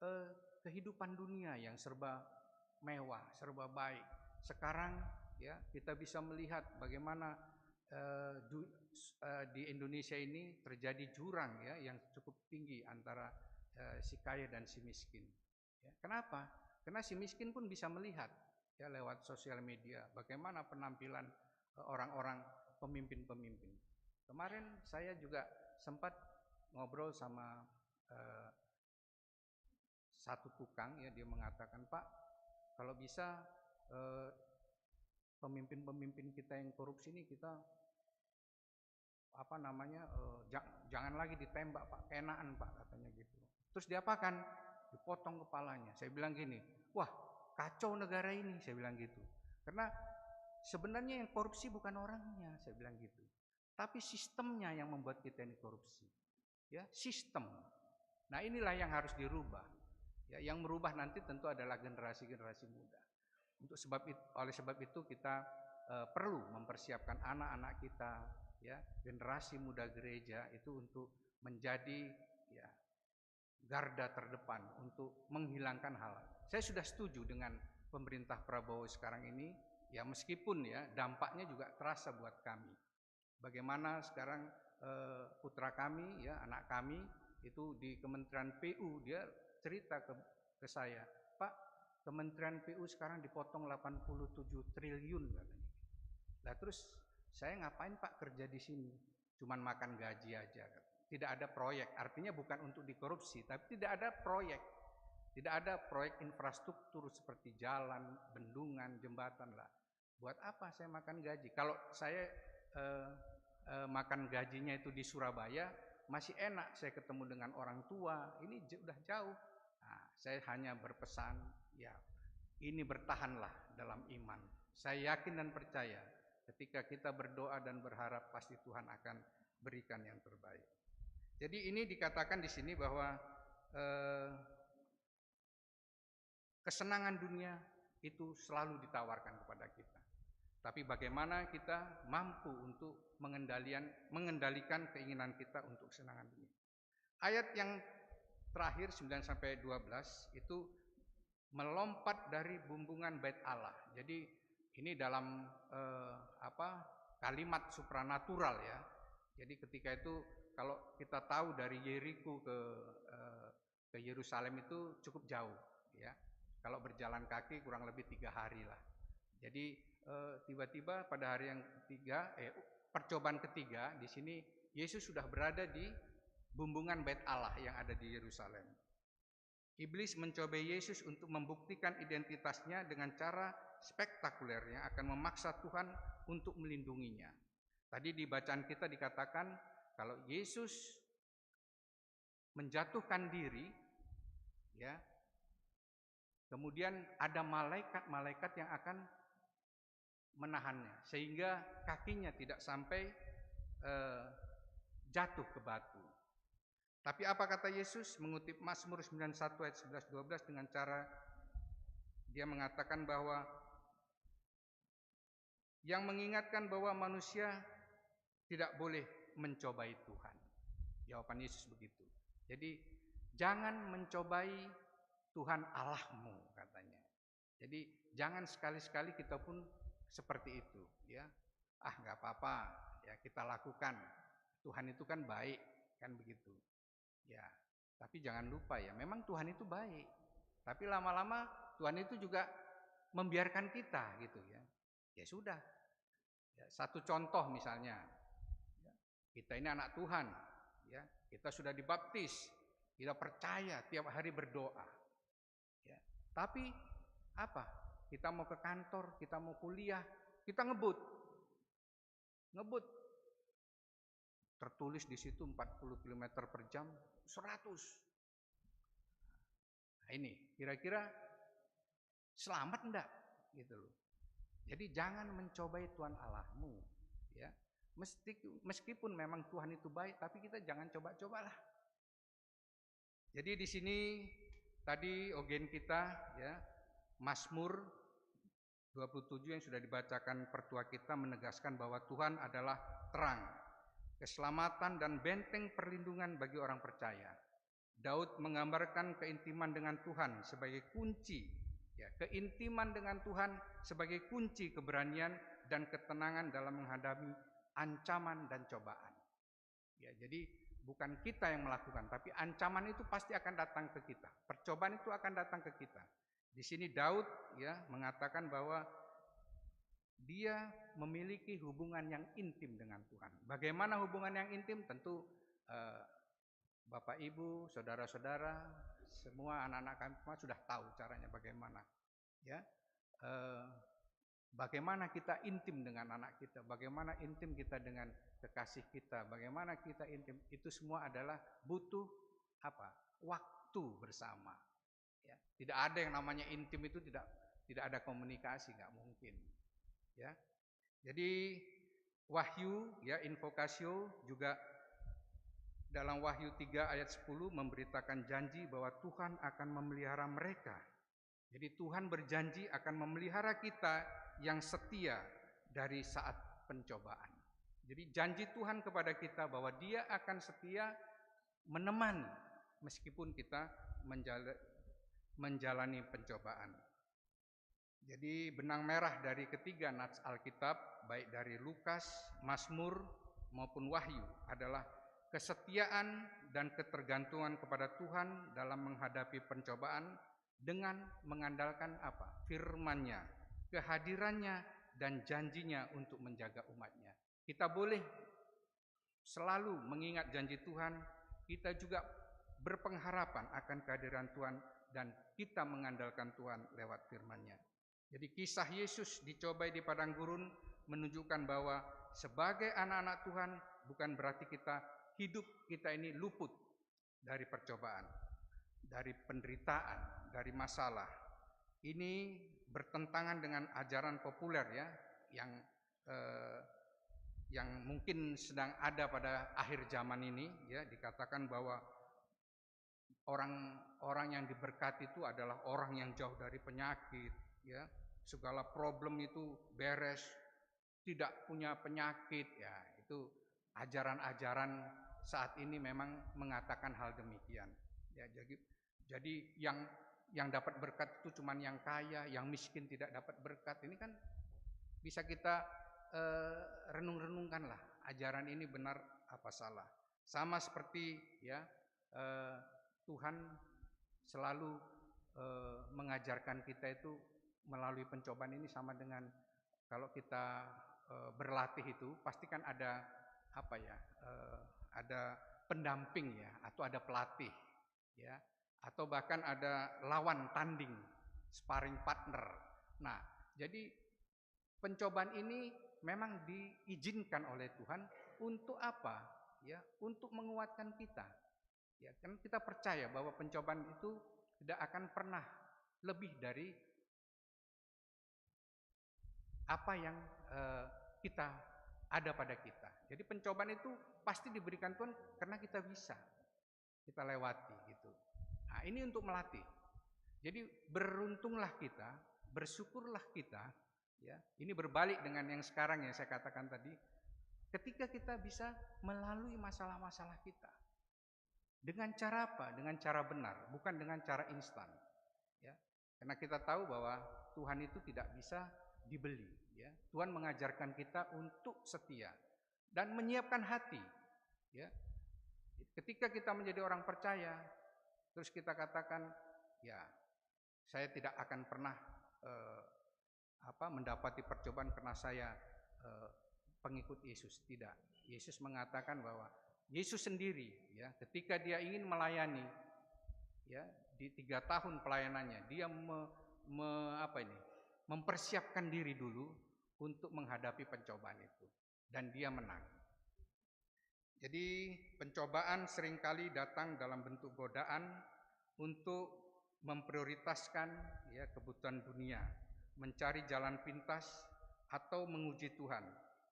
eh, kehidupan dunia yang serba mewah, serba baik. Sekarang, ya, kita bisa melihat bagaimana, eh, du-, s-, eh, di Indonesia ini terjadi jurang, ya, yang cukup tinggi antara, eh, si kaya dan si miskin. Ya, kenapa? Karena si miskin pun bisa melihat, ya, lewat sosial media bagaimana penampilan, eh, orang-orang pemimpin-pemimpin. Kemarin saya juga sempat ngobrol sama, eh, satu tukang, ya, dia mengatakan, "Pak, kalau bisa, eh, pemimpin-pemimpin kita yang korupsi ini kita, apa namanya, eh, ja-, jangan lagi ditembak, Pak, kenaen, Pak," katanya gitu. "Terus diapakan?" "Dipotong kepalanya." Saya bilang gini, "Wah, kacau negara ini," saya bilang gitu. "Karena sebenarnya yang korupsi bukan orangnya," saya bilang gitu. "Tapi sistemnya yang membuat kita ini korupsi." Ya, sistem. Nah, inilah yang harus dirubah. Ya, yang merubah nanti tentu adalah generasi-generasi muda. Untuk sebab it-, oleh sebab itu kita, eh, perlu mempersiapkan anak-anak kita, ya, generasi muda gereja itu untuk menjadi, ya, garda terdepan untuk menghilangkan hal. Saya sudah setuju dengan pemerintah Prabowo sekarang ini, ya, meskipun, ya, dampaknya juga terasa buat kami. Bagaimana sekarang, eh, putra kami, ya, anak kami itu di Kementerian P U, dia cerita ke, ke saya, "Pak, Kementerian P U sekarang dipotong delapan puluh tujuh triliun," katanya. "Lah, terus saya ngapain, Pak, kerja di sini? Cuman makan gaji aja," katanya. "Tidak ada proyek, artinya bukan untuk dikorupsi, tapi tidak ada proyek. Tidak ada proyek infrastruktur seperti jalan, bendungan, jembatan lah. Buat apa saya makan gaji? Kalau saya, eh, eh, makan gajinya itu di Surabaya, masih enak saya ketemu dengan orang tua, ini j-, udah jauh." Nah, saya hanya berpesan, ya, ini bertahanlah dalam iman. Saya yakin dan percaya ketika kita berdoa dan berharap, pasti Tuhan akan berikan yang terbaik. Jadi ini dikatakan di sini bahwa, eh, kesenangan dunia itu selalu ditawarkan kepada kita. Tapi bagaimana kita mampu untuk mengendalian-, mengendalikan keinginan kita untuk kesenangan dunia. Ayat yang terakhir, sembilan sampai dua belas, itu melompat dari bumbungan bait Allah. Jadi ini dalam, eh, apa, kalimat supranatural, ya. Jadi ketika itu kalau kita tahu dari Yeriko ke, eh, ke Yerusalem itu cukup jauh, ya. Kalau berjalan kaki kurang lebih tiga hari lah. Jadi, eh, tiba-tiba pada hari yang ketiga, eh, percobaan ketiga, di sini Yesus sudah berada di bumbungan bait Allah yang ada di Yerusalem. Iblis mencobai Yesus untuk membuktikan identitasnya dengan cara spektakuler yang akan memaksa Tuhan untuk melindunginya. Tadi di bacaan kita dikatakan, kalau Yesus menjatuhkan diri, ya, kemudian ada malaikat-malaikat yang akan menahannya, sehingga kakinya tidak sampai, eh, jatuh ke batu. Tapi apa kata Yesus mengutip Mazmur sembilan satu ayat sebelas dua belas dengan cara dia mengatakan bahwa yang mengingatkan bahwa manusia tidak boleh mencobai Tuhan. Jawaban Yesus begitu. Jadi, "Jangan mencobai Tuhan Allahmu," katanya. Jadi, jangan sekali-sekali kita pun seperti itu, ya. "Ah, nggak apa-apa, ya, kita lakukan. Tuhan itu kan baik," kan begitu. Ya, tapi jangan lupa, ya, memang Tuhan itu baik. Tapi lama-lama Tuhan itu juga membiarkan kita gitu, ya. Ya sudah. Ya, satu contoh misalnya, ya, kita ini anak Tuhan, ya, kita sudah dibaptis, kita percaya tiap hari berdoa. Ya. Tapi apa? Kita mau ke kantor, kita mau kuliah, kita ngebut. Ngebut. Tertulis di situ empat puluh kilometer per jam, seratus. Nah, ini kira-kira selamat enggak? Gitu loh. Jadi jangan mencobai Tuhan Allahmu, ya. Mesti, meskipun memang Tuhan itu baik, tapi kita jangan coba-cobalah. Jadi di sini tadi ogen kita, ya, Mazmur dua puluh tujuh yang sudah dibacakan pertua kita menegaskan bahwa Tuhan adalah terang, keselamatan, dan benteng perlindungan bagi orang percaya. Daud menggambarkan keintiman dengan Tuhan sebagai kunci Ya, keintiman dengan Tuhan sebagai kunci keberanian dan ketenangan dalam menghadapi ancaman dan cobaan. Ya, jadi bukan kita yang melakukan, tapi ancaman itu pasti akan datang ke kita. Percobaan itu akan datang ke kita. Di sini Daud, ya, mengatakan bahwa dia memiliki hubungan yang intim dengan Tuhan. Bagaimana hubungan yang intim? Tentu, eh, Bapak Ibu, saudara-saudara, semua anak-anak kami semua sudah tahu caranya bagaimana. Ya, eh, bagaimana kita intim dengan anak kita, bagaimana intim kita dengan kekasih kita, bagaimana kita intim, itu semua adalah butuh apa? Waktu bersama. Ya, tidak ada yang namanya intim itu tidak tidak ada komunikasi, nggak mungkin. Ya. Jadi Wahyu, ya, invocatio juga dalam Wahyu tiga ayat sepuluh memberitakan janji bahwa Tuhan akan memelihara mereka. Jadi Tuhan berjanji akan memelihara kita yang setia dari saat pencobaan. Jadi janji Tuhan kepada kita bahwa Dia akan setia menemani meskipun kita menjala-, menjalani pencobaan. Jadi benang merah dari ketiga nats Alkitab, baik dari Lukas, Mazmur, maupun Wahyu, adalah kesetiaan dan ketergantungan kepada Tuhan dalam menghadapi pencobaan dengan mengandalkan apa? Firman-Nya, kehadiran-Nya, dan janji-Nya untuk menjaga umat-Nya. Kita boleh selalu mengingat janji Tuhan, kita juga berpengharapan akan kehadiran Tuhan, dan kita mengandalkan Tuhan lewat firman-Nya. Jadi kisah Yesus dicobai di padang gurun menunjukkan bahwa sebagai anak-anak Tuhan bukan berarti kita hidup kita ini luput dari percobaan, dari penderitaan, dari masalah. Ini bertentangan dengan ajaran populer, ya, yang, eh, yang mungkin sedang ada pada akhir zaman ini, ya, dikatakan bahwa orang-orang yang diberkati itu adalah orang yang jauh dari penyakit, ya. Segala problem itu beres, tidak punya penyakit, ya. Itu ajaran-ajaran saat ini memang mengatakan hal demikian. Ya, jadi, jadi yang, yang dapat berkat itu cuman yang kaya, yang miskin tidak dapat berkat. Ini kan bisa kita, eh, renung-renungkanlah, ajaran ini benar apa salah. Sama seperti, ya, eh, Tuhan selalu, eh, mengajarkan kita itu melalui pencobaan ini sama dengan kalau kita, eh, berlatih itu pasti kan ada apa ya, eh, ada pendamping ya, atau ada pelatih ya, atau bahkan ada lawan tanding, sparring partner. Nah, jadi pencobaan ini memang diizinkan oleh Tuhan untuk apa? Ya, untuk menguatkan kita. Ya, kan kita percaya bahwa pencobaan itu tidak akan pernah lebih dari apa yang, eh, kita ada pada kita. Jadi pencobaan itu pasti diberikan Tuhan karena kita bisa, kita lewati gitu. Nah, ini untuk melatih. Jadi beruntunglah kita, bersyukurlah kita, ya. Ini berbalik dengan yang sekarang yang saya katakan tadi. Ketika kita bisa melalui masalah-masalah kita. Dengan cara apa? Dengan cara benar, bukan dengan cara instan. Ya. Karena kita tahu bahwa Tuhan itu tidak bisa dibeli. Ya. Tuhan mengajarkan kita untuk setia dan menyiapkan hati. Ya. Ketika kita menjadi orang percaya, terus kita katakan, "Ya, saya tidak akan pernah, eh, apa, mendapati percobaan karena saya, eh, pengikut Yesus." Tidak. Yesus mengatakan bahwa Yesus sendiri, ya, ketika Dia ingin melayani, ya, di tiga tahun pelayanannya, Dia me-, me-, apa ini, mempersiapkan diri dulu untuk menghadapi pencobaan itu. Dan Dia menang. Jadi, pencobaan seringkali datang dalam bentuk godaan untuk memprioritaskan, ya, kebutuhan dunia, mencari jalan pintas, atau menguji Tuhan.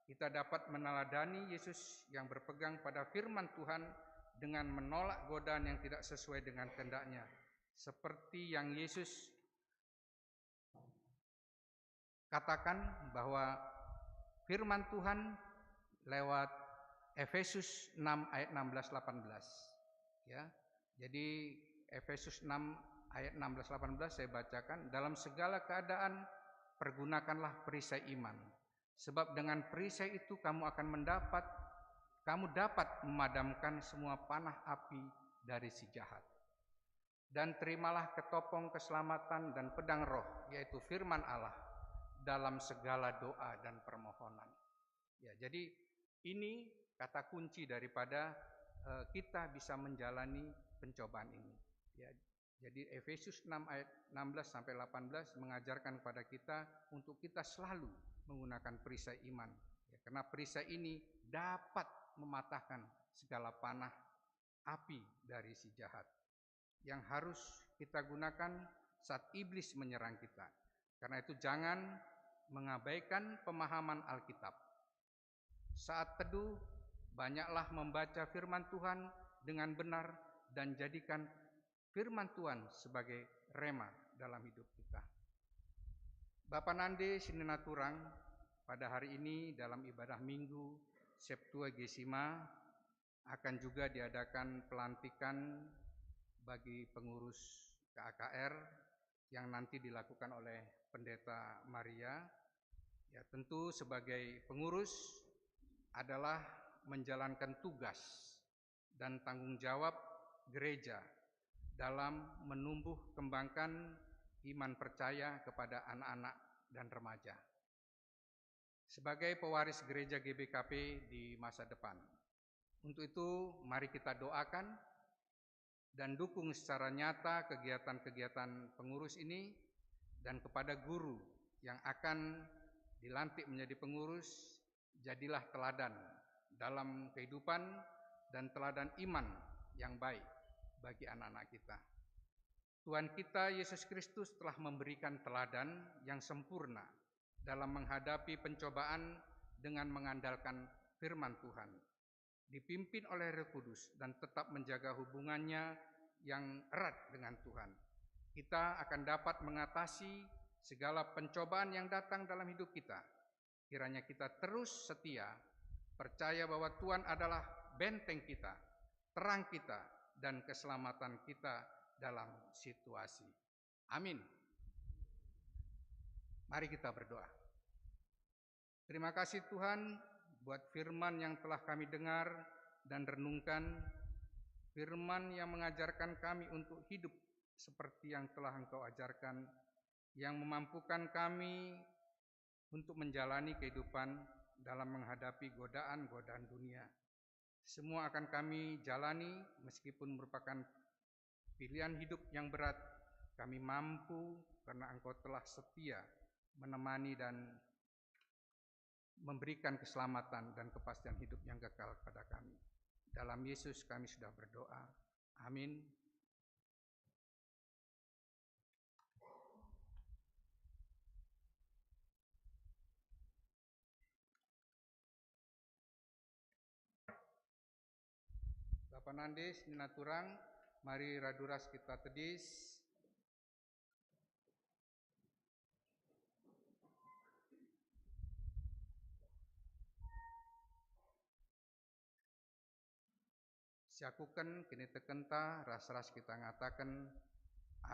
Kita dapat meneladani Yesus yang berpegang pada firman Tuhan dengan menolak godaan yang tidak sesuai dengan kehendak-Nya. Seperti yang Yesus katakan bahwa firman Tuhan lewat Efesus enam ayat enam belas delapan belas. Ya. Jadi Efesus enam ayat enam belas delapan belas saya bacakan, "Dalam segala keadaan pergunakanlah perisai iman, sebab dengan perisai itu kamu akan mendapat, kamu dapat memadamkan semua panah api dari si jahat. Dan terimalah ketopong keselamatan dan pedang Roh, yaitu firman Allah, dalam segala doa dan permohonan." Ya, jadi ini kata kunci daripada, eh, kita bisa menjalani pencobaan ini. Ya, jadi Efesus enam ayat enam belas sampai delapan belas mengajarkan kepada kita untuk kita selalu menggunakan perisai iman. Ya, karena perisai ini dapat mematahkan segala panah api dari si jahat yang harus kita gunakan saat iblis menyerang kita. Karena itu jangan mengabaikan pemahaman Alkitab. Saat teduh, banyaklah membaca firman Tuhan dengan benar dan jadikan firman Tuhan sebagai rema dalam hidup kita. Bapa nande senina turang, pada hari ini dalam ibadah Minggu Septuagesima akan juga diadakan pelantikan bagi pengurus K A K R yang nanti dilakukan oleh Pendeta Maria. Ya, tentu sebagai pengurus adalah menjalankan tugas dan tanggung jawab gereja dalam menumbuh kembangkan iman percaya kepada anak-anak dan remaja sebagai pewaris gereja G B K P di masa depan. Untuk itu, mari kita doakan dan dukung secara nyata kegiatan-kegiatan pengurus ini, dan kepada guru yang akan dilantik menjadi pengurus, jadilah teladan dalam kehidupan dan teladan iman yang baik bagi anak-anak kita. Tuhan kita Yesus Kristus telah memberikan teladan yang sempurna dalam menghadapi pencobaan dengan mengandalkan firman Tuhan, dipimpin oleh Roh Kudus, dan tetap menjaga hubungannya yang erat dengan Tuhan. Kita akan dapat mengatasi segala pencobaan yang datang dalam hidup kita. Kiranya kita terus setia, percaya bahwa Tuhan adalah benteng kita, terang kita, dan keselamatan kita dalam situasi. Amin. Mari kita berdoa. Terima kasih Tuhan buat firman yang telah kami dengar dan renungkan, firman yang mengajarkan kami untuk hidup seperti yang telah Engkau ajarkan, yang memampukan kami untuk menjalani kehidupan dalam menghadapi godaan-godaan dunia. Semua akan kami jalani meskipun merupakan pilihan hidup yang berat. Kami mampu karena Engkau telah setia menemani dan memberikan keselamatan dan kepastian hidup yang kekal kepada kami. Dalam Yesus kami sudah berdoa. Amin. Bapa nande senina turang, mari radu ras kita tedis. Siakuken kinitekenta ras-ras kita ngataken,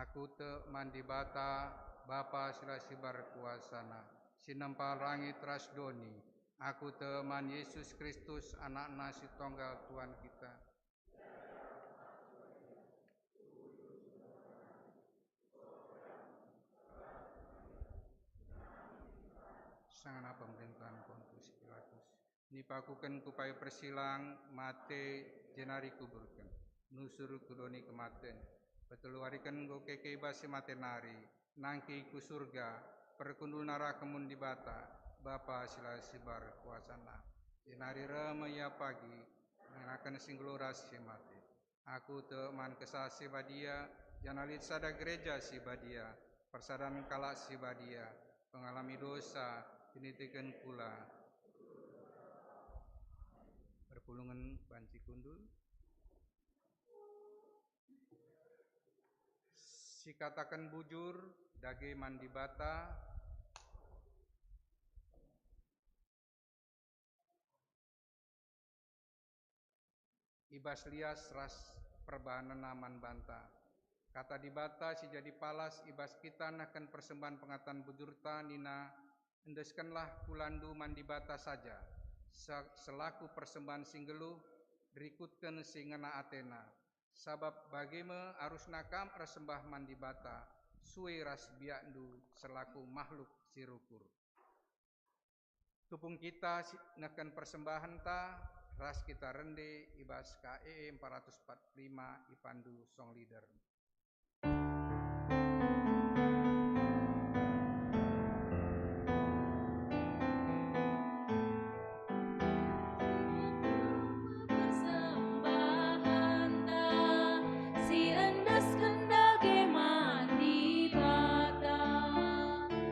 "Aku tek man Dibata, Bapa si la sibar kuasana, si nempa langit ras doni. Aku tek man Yesus Kristus, AnakNa si Tonggal Tuhan kita." Sangana pemerintahan Pontius Pilatus. Nipakuken ku payo persilang, mate, jenari kuburken. Nusur ku doni kematen. Peteluariken enggo keke i bas si mate nari, nangkih ku Surga, perkundul naraken mun Dibata, Bapa si la sibar kuasana. Jenari reh me Ia pagi, ngenaken si nggeluh ras si mate. Aku tek man Kesah Si Badia, janah lit sada Gereja Si Badia, persadan kalak si badia, pengalami dosa, kiniteken kula. Perpulungen banci kundul. Sikataken bujur, dage man Dibata, i bas lias ras perbahanenna man banta. Kata Dibata si jadi palas i bas kita nehken persembahen pengatan bujurta nina, "Endeskenlah kulandu man Dibata saja, se-, selaku persembahen si nggeluh, rikutken si ngena ateNa. Sabap bage me arusna kam ersembah man Dibata, sue ras biakndu selaku mahluk si rukur." Tupung kita si-, nehken persembahenta, ras kita rende i bas K E E empat ratus empat puluh lima, ipandu song leader. Persembahenta si endesken dage man Dibata,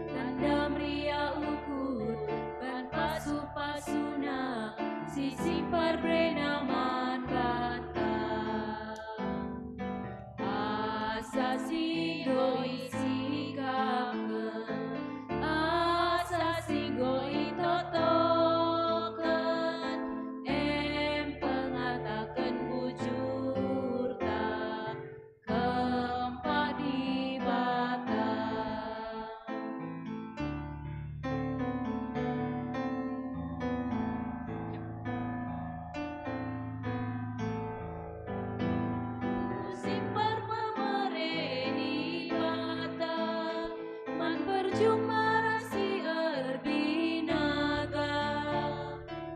tanda meriah ukur ban pasu-pasuNa si simpar berena man banta. Asa si enggo isikapken, asa si enggo itotoken, em pengataken bujurta, kempak Dibata. Musim perpemere Dibata man perjumpa ras si erbinaga,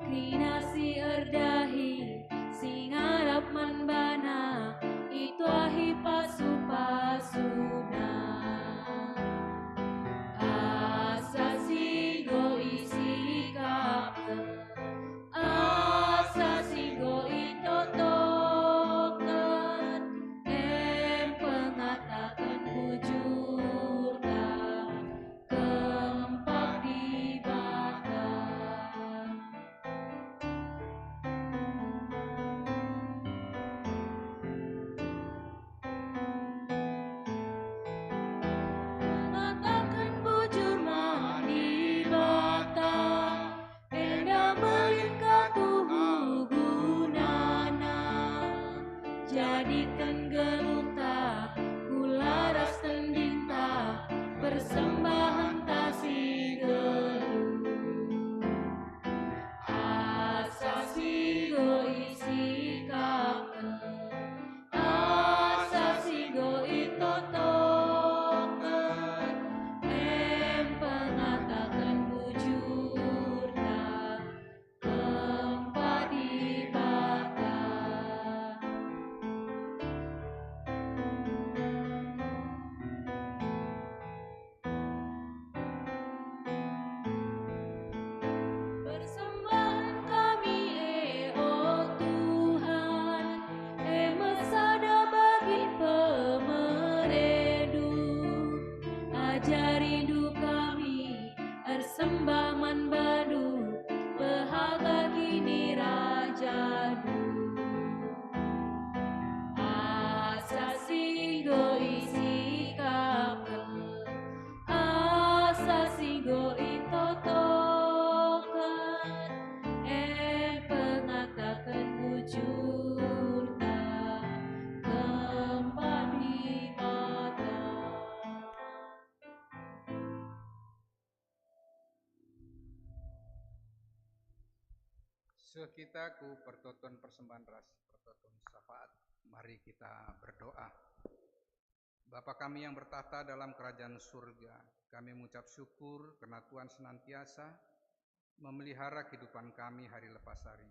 kerina si erdahi, si ngarap man baNa, ituahi pasu-pasuNa. Asa si enggo isikapken, asa si enggo itotoken, em pengataken bujurta, kempak Dibata. Ngataken bujur man Dibata, enda mbelin ka tuhu gunana. Jadiken geluhta, kula ras tendinta, persembahenta si nggeluh. Asa si enggo isikapken, asa si enggo itotoken, em pengataken bujurta, kempak Dibata. Persembahen kami, e, o Tuhan, e me sada bagin pemereNdu. AjariNdu kami ersembah man baNdu, pehaga kinirajanNdu. Asa si enggo isikapken, asa si enggo itotoken, em pengataken bujurta, kempak Dibata. Seh kita ku pertoton persembahen ras pertoton syafaat. Mari kita berdoa. Bapa kami yang bertakhta dalam kerajaan surga, kami mengucap syukur karena Tuhan senantiasa memelihara kehidupan kami hari lepas hari.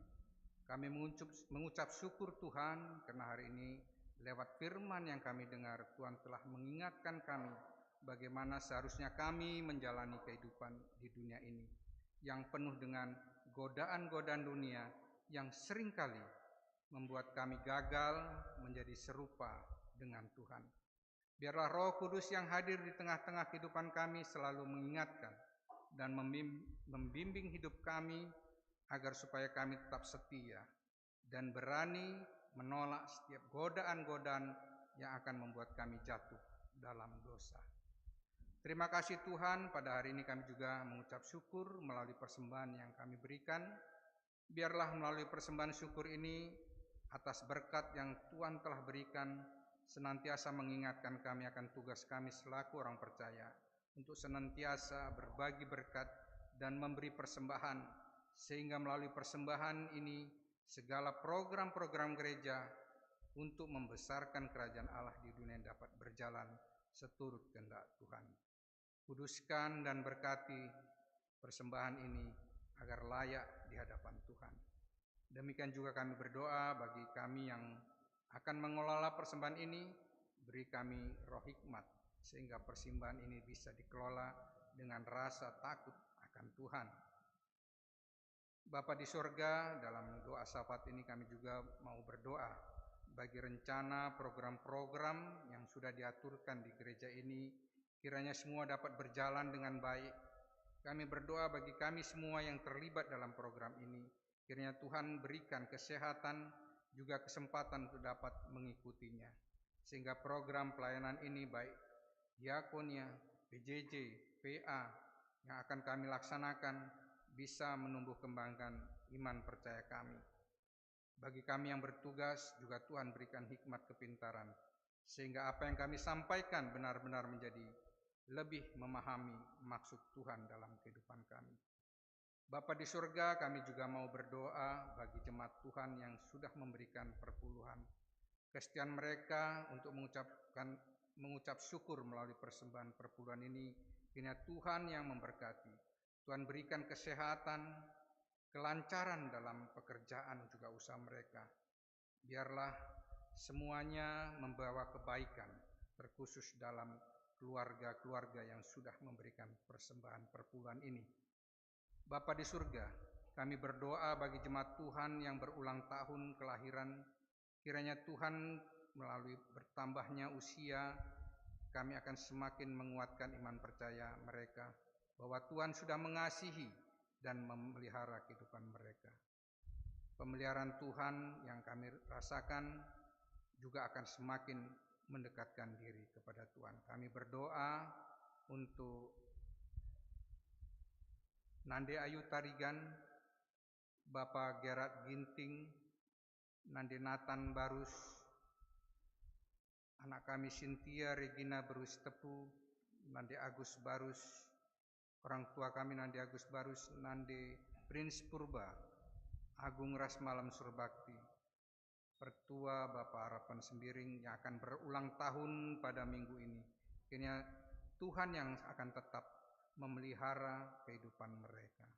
Kami mengucup-, mengucap syukur, Tuhan, karena hari ini lewat firman yang kami dengar, Tuhan telah mengingatkan kami bagaimana seharusnya kami menjalani kehidupan di dunia ini yang penuh dengan godaan-godaan dunia yang seringkali membuat kami gagal menjadi serupa dengan Tuhan. Biarlah Roh Kudus yang hadir di tengah-tengah kehidupan kami selalu mengingatkan dan membim-, membimbing hidup kami, agar supaya kami tetap setia dan berani menolak setiap godaan-godaan yang akan membuat kami jatuh dalam dosa. Terima kasih, Tuhan, pada hari ini kami juga mengucap syukur melalui persembahan yang kami berikan. Biarlah melalui persembahan syukur ini, atas berkat yang Tuhan telah berikan, senantiasa mengingatkan kami akan tugas kami selaku orang percaya untuk senantiasa berbagi berkat dan memberi persembahan, sehingga melalui persembahan ini segala program-program gereja untuk membesarkan kerajaan Allah di dunia dapat berjalan seturut kehendak Tuhan. Kuduskan dan berkati persembahan ini agar layak di hadapan Tuhan. Demikian juga kami berdoa bagi kami yang akan mengelola persembahan ini, beri kami roh hikmat, sehingga persembahan ini bisa dikelola dengan rasa takut akan Tuhan. Bapa di sorga, dalam doa syafaat ini kami juga mau berdoa bagi rencana program-program yang sudah diaturkan di gereja ini, kiranya semua dapat berjalan dengan baik. Kami berdoa bagi kami semua yang terlibat dalam program ini, kiranya Tuhan berikan kesehatan, juga kesempatan untuk dapat mengikutinya, sehingga program pelayanan ini, baik diakonia, P J J, P A, yang akan kami laksanakan bisa menumbuh kembangkan iman percaya kami. Bagi kami yang bertugas, juga Tuhan berikan hikmat kepintaran, sehingga apa yang kami sampaikan benar-benar menjadi lebih memahami maksud Tuhan dalam kehidupan kami. Bapa di surga, kami juga mau berdoa bagi jemaat Tuhan yang sudah memberikan perpuluhan. Kesetiaan mereka untuk mengucapkan, mengucap syukur melalui persembahan perpuluhan ini, kiranya Tuhan yang memberkati. Tuhan berikan kesehatan, kelancaran dalam pekerjaan juga usaha mereka. Biarlah semuanya membawa kebaikan, terkhusus dalam keluarga-keluarga yang sudah memberikan persembahan perpuluhan ini. Bapa di surga, kami berdoa bagi jemaat Tuhan yang berulang tahun kelahiran. Kiranya Tuhan, melalui bertambahnya usia, kami akan semakin menguatkan iman percaya mereka bahwa Tuhan sudah mengasihi dan memelihara kehidupan mereka. Pemeliharaan Tuhan yang kami rasakan juga akan semakin mendekatkan diri kepada Tuhan. Kami berdoa untuk Nande Ayu Tarigan, Bapa Gerard Ginting, Nande Nathan Barus, anak kami Sintia Regina Barus Tepu, Nande Agus Barus, orang tua kami Nande Agus Barus, Nande Prince Purba, Agung ras Malem Surbakti, Pertua Bapa Harapan Sembiring yang akan berulang tahun pada minggu ini. Kiranya Tuhan yang akan tetap memelihara kehidupan mereka.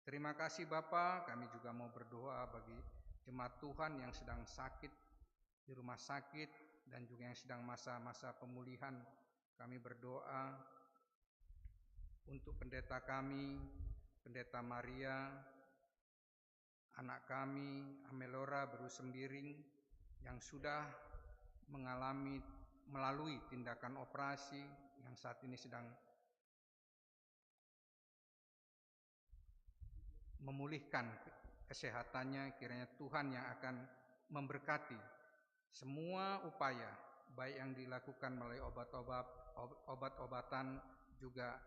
Terima kasih Bapa, kami juga mau berdoa bagi jemaat Tuhan yang sedang sakit di rumah sakit dan juga yang sedang masa-masa pemulihan. Kami berdoa untuk pendeta kami, Pendeta Maria, anak kami, Amelora Beru Sembiring, yang sudah mengalami, melalui tindakan operasi, yang saat ini sedang memulihkan kesehatannya, kiranya Tuhan yang akan memberkati semua upaya, baik yang dilakukan melalui obat-obat, ob-, obat-obatan, juga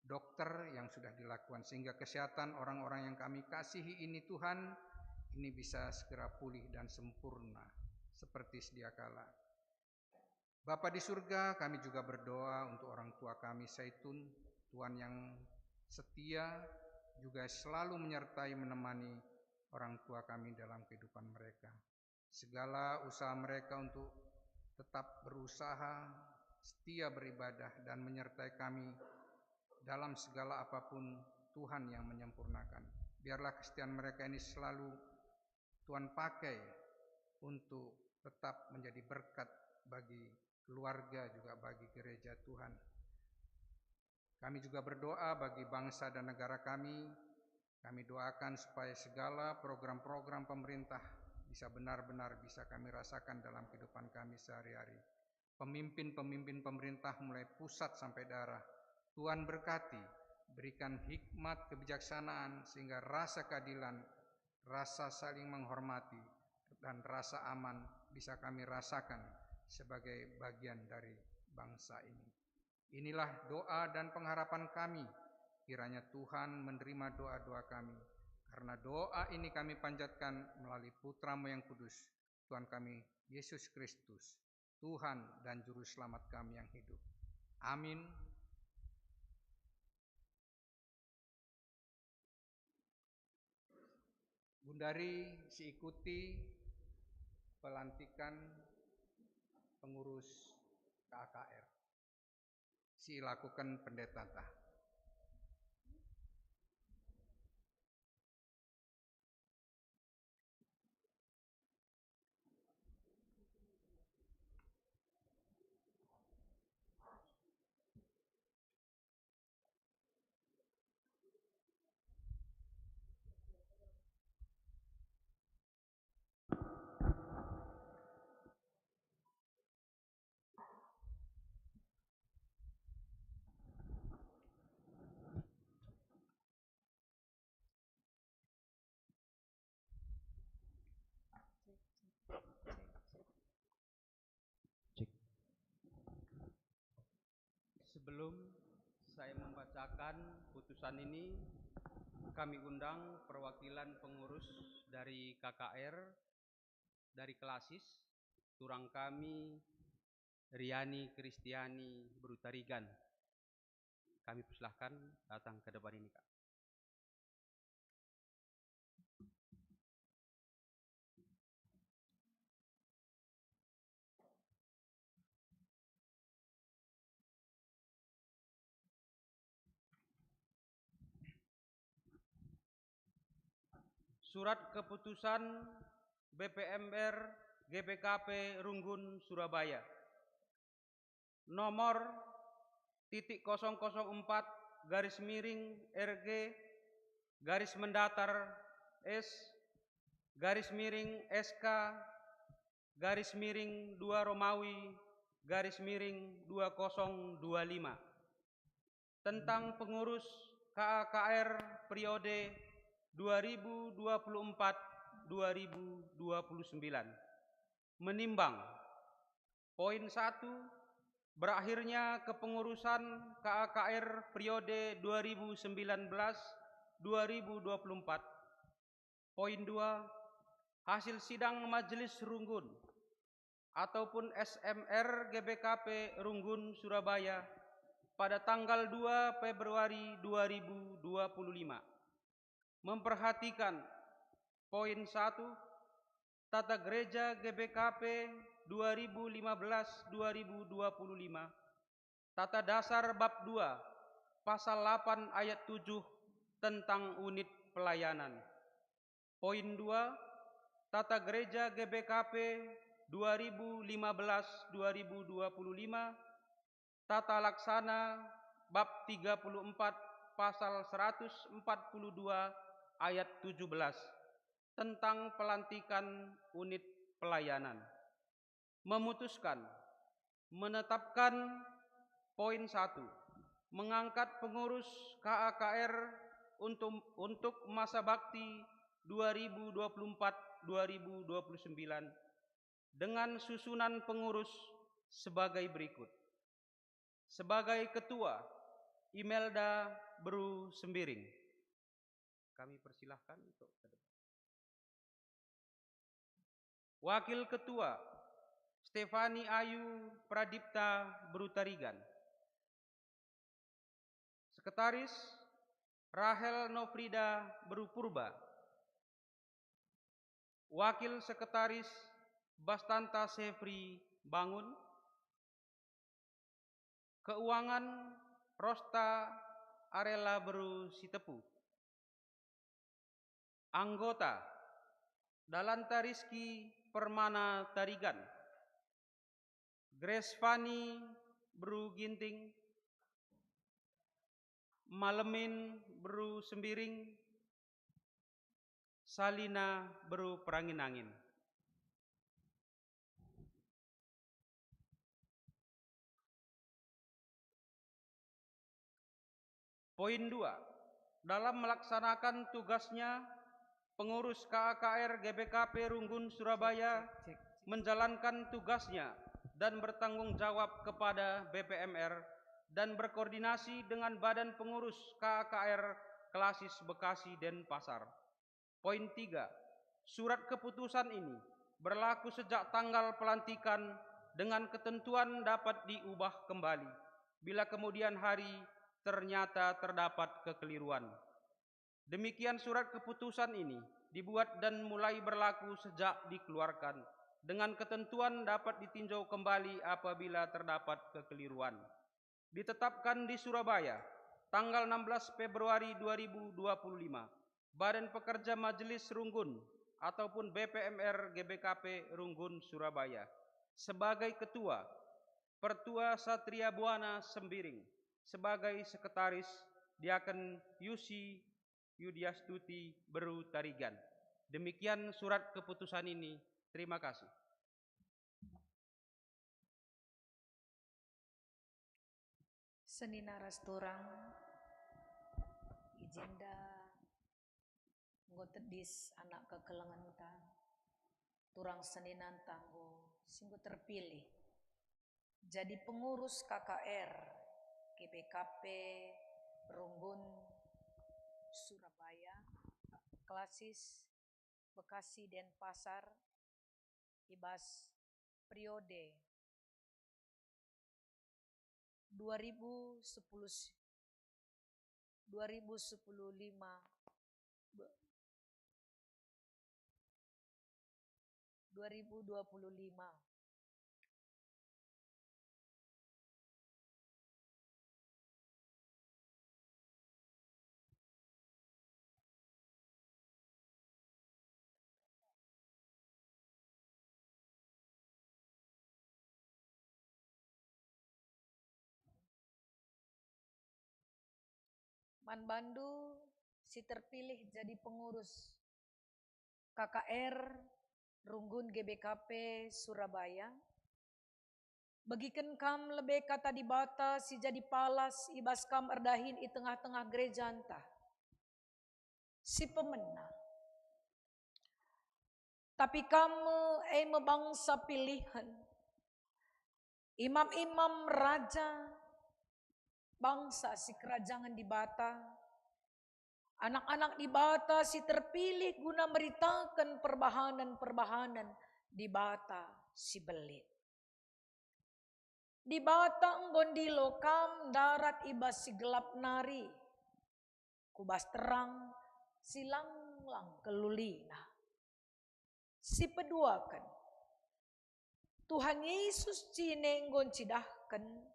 dokter yang sudah dilakukan, sehingga kesehatan orang-orang yang kami kasihi ini, Tuhan, ini bisa segera pulih dan sempurna seperti sedia kala. Bapa di surga, kami juga berdoa untuk orang tua kami Saitun, Tuhan yang setia juga selalu menyertai menemani orang tua kami dalam kehidupan mereka. Segala usaha mereka untuk tetap berusaha, setia beribadah, dan menyertai kami dalam segala apapun, Tuhan yang menyempurnakan. Biarlah kesetiaan mereka ini selalu Tuhan pakai untuk tetap menjadi berkat bagi keluarga, juga bagi gereja Tuhan. Kami juga berdoa bagi bangsa dan negara kami. Kami doakan supaya segala program-program pemerintah bisa benar-benar bisa kami rasakan dalam kehidupan kami sehari-hari. Pemimpin-pemimpin pemerintah mulai pusat sampai daerah, Tuhan berkati, berikan hikmat kebijaksanaan sehingga rasa keadilan, rasa saling menghormati, dan rasa aman bisa kami rasakan sebagai bagian dari bangsa ini. Inilah doa dan pengharapan kami. Kiranya Tuhan menerima doa-doa kami. Karena doa ini kami panjatkan melalui Putramu yang Kudus, Tuhan kami, Yesus Kristus. Tuhan dan Juru Selamat kami yang hidup. Amin. Gundari siikuti pelantikan pengurus K A K R. Silakuken pendetata. Sebelum saya membacakan putusan ini, kami undang perwakilan pengurus dari K K R, dari Klasis, turang kami, Riani Kristiani Berutarigan. Kami persilahkan datang ke depan ini, Kak. Surat Keputusan B P M R G B K P Runggun Surabaya, nomor titik kosong kosong empat garis miring R G garis mendatar S garis miring S K garis miring dua Romawi garis miring dua kosong dua lima, tentang pengurus K A K R periode dua ribu dua puluh empat dua ribu dua puluh sembilan. Menimbang, poin satu, berakhirnya kepengurusan K A K R periode dua ribu sembilan belas dua ribu dua puluh empat. Poin dua, hasil sidang Majelis Runggun ataupun S M R G B K P Runggun Surabaya pada tanggal dua Februari dua ribu dua puluh lima. Memperhatikan poin satu, Tata Gereja G B K P dua ribu lima belas dua ribu dua puluh lima, Tata Dasar bab dua, pasal delapan ayat tujuh tentang unit pelayanan. Poin dua, Tata Gereja G B K P dua ribu lima belas dua ribu dua puluh lima, Tata Laksana bab tiga puluh empat pasal seratus empat puluh dua ayat tujuh belas tentang pelantikan unit pelayanan. Memutuskan, menetapkan poin satu, mengangkat pengurus K A K R untuk, untuk masa bakti dua ribu dua puluh empat dua ribu dua puluh sembilan dengan susunan pengurus sebagai berikut. Sebagai ketua, Imelda Beru Sembiring. Kami persilahkan untuk ke depan. Wakil Ketua, Stefani Ayu Pradipta Berutarigan. Sekretaris, Rahel Nofrida Berupurba. Wakil Sekretaris, Bastanta Sefri Bangun. Keuangan, Rosta Arela Beru Sitepu. Anggota, Dalanta Rizky Permana Tarigan, Grace Fani Beru Ginting, Malemin Beru Sembiring, Salina Beru Perangin-angin. Poin dua, dalam melaksanakan tugasnya, pengurus K A K R G B K P Runggun Surabaya menjalankan tugasnya dan bertanggung jawab kepada B P M R dan berkoordinasi dengan Badan Pengurus K A K R Klasis Bekasi Denpasar. Poin tiga, surat keputusan ini berlaku sejak tanggal pelantikan dengan ketentuan dapat diubah kembali bila kemudian hari ternyata terdapat kekeliruan. Demikian surat keputusan ini dibuat dan mulai berlaku sejak dikeluarkan, dengan ketentuan dapat ditinjau kembali apabila terdapat kekeliruan. Ditetapkan di Surabaya, tanggal enam belas Februari dua ribu dua puluh lima, Badan Pekerja Majelis Runggun ataupun B P M R G B K P Runggun Surabaya sebagai ketua, Pertua Satria Buana Sembiring sebagai sekretaris, Diaken Yusi Yudiastuti Beru Tarigan. Demikian surat keputusan ini. Terima kasih. Senina ras turang, i jenda enggo tedis anak kekelengenta, turang seninanta enggo si enggo terpilih jadi pengurus K K R G B K P Runggun Surabaya, klasis Bekasi Denpasar, i bas periode dua ribu sepuluh si-, dua ribu sepuluh lima, be-, dua ribu dua puluh lima. Man bandu si terpilih jadi pengurus K K R Runggun G B K P Surabaya, begiken kam lebe Kata Dibata si jadi palas i bas kam erdahin i tengah-tengah gerejanta. Si pemena. Tapi kam me, e me bangsa pilihen, imam-imam raja, bangsa sikerajangen Dibata, anak-anak Dibata si terpilih guna meritaken perbahanen-perbahanen Dibata si belit. Dibata enggo ndilo kam ndarat i bas si gelap nari, ku bas terang si langlang kelulina. Sipeduaken, Tuhan Yesus jine enggo ncidahken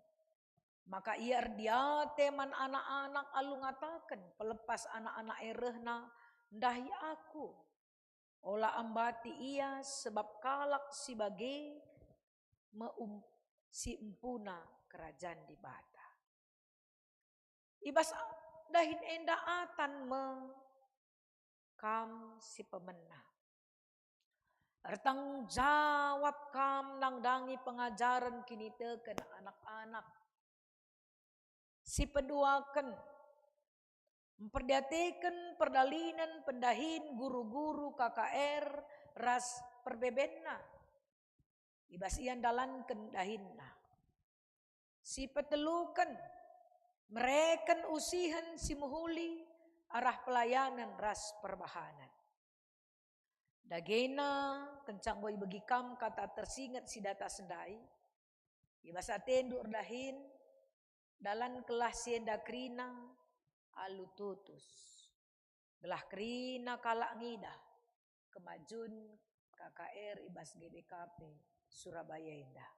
maka Ia erdiate man anak-anak alu ngataken, "Pelepas anak-anak e rehna ndahi Aku. Ola ambati ia, sebab kalak si bage me um-, si empuna kerajan Dibata." I bas dahin enda atan me kam si pemena. Ertanggung jawab kam nandangi pengajaren kiniteken anak-anak. Sipeduaken, mperdiateken perdalinen pendahin guru-guru K K R ras perbebenna. I bas ia ndalanken dahinna. Sipeteluken, mereken usihen si mehuli arah pelayanen ras perbahanen. Dagena, kenca enggo ibegi kam kata tersinget si datas ndai, i bas atendu erdahin, dalankenlah si enda kerina alu tutus, gelah kerina kalak ngidah kemajun K K R i bas G B K P Surabaya enda.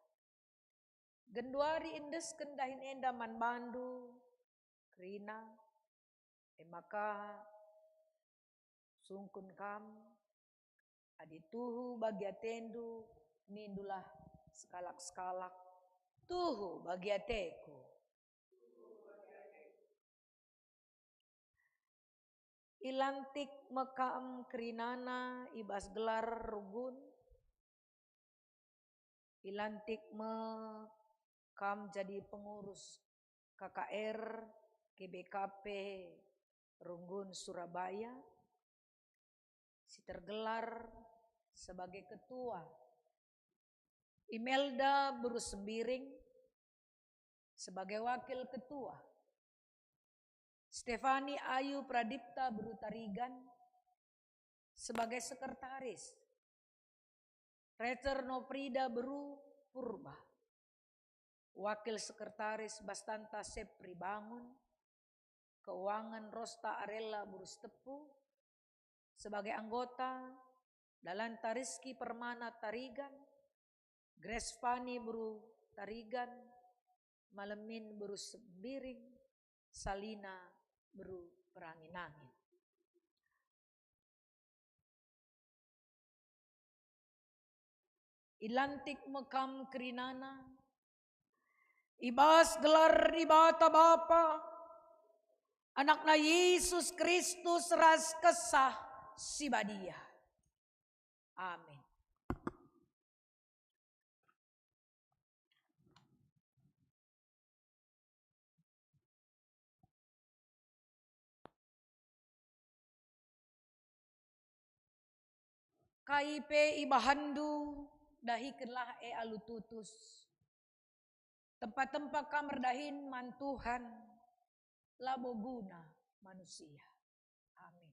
Genduari iendesken dahin enda man bandu kerina, e maka sungkun kam, adi tuhu bagi atendu, nindulah sekalak-sekalak, "Tuhu bagi ateku." Ilantik me kam kerinana i bas gelar runggun. Ilantik me kam jadi pengurus K K R G B K P Runggun Surabaya, si tergelar sebagai ketua, Imelda Beru Sembiring sebagai wakil ketua, Stefani Ayu Pradipta Beru Tarigan sebagai sekretaris, Rachel Nofrida Beru Purba, Wakil Sekretaris Bastanta Sepri Bangun, Keuangen Rosta Arella Burus Tepu, sebagai anggota, Dalanta Rizky Permana Tarigan, Grace Fani Beru Tarigan, Malemin Beru Sembiring, Salina Beru Perangin-angin. Ilantik me kam kerinana, i bas gelar Dibata Bapa, Anakna Yesus Kristus ras Kesah Si Badia. Amin. Kai pe ibahanndu, dahikenlah e alu tutus. Tempa-tempa kam erdahin man Tuhan, labo guna manusia. Amin.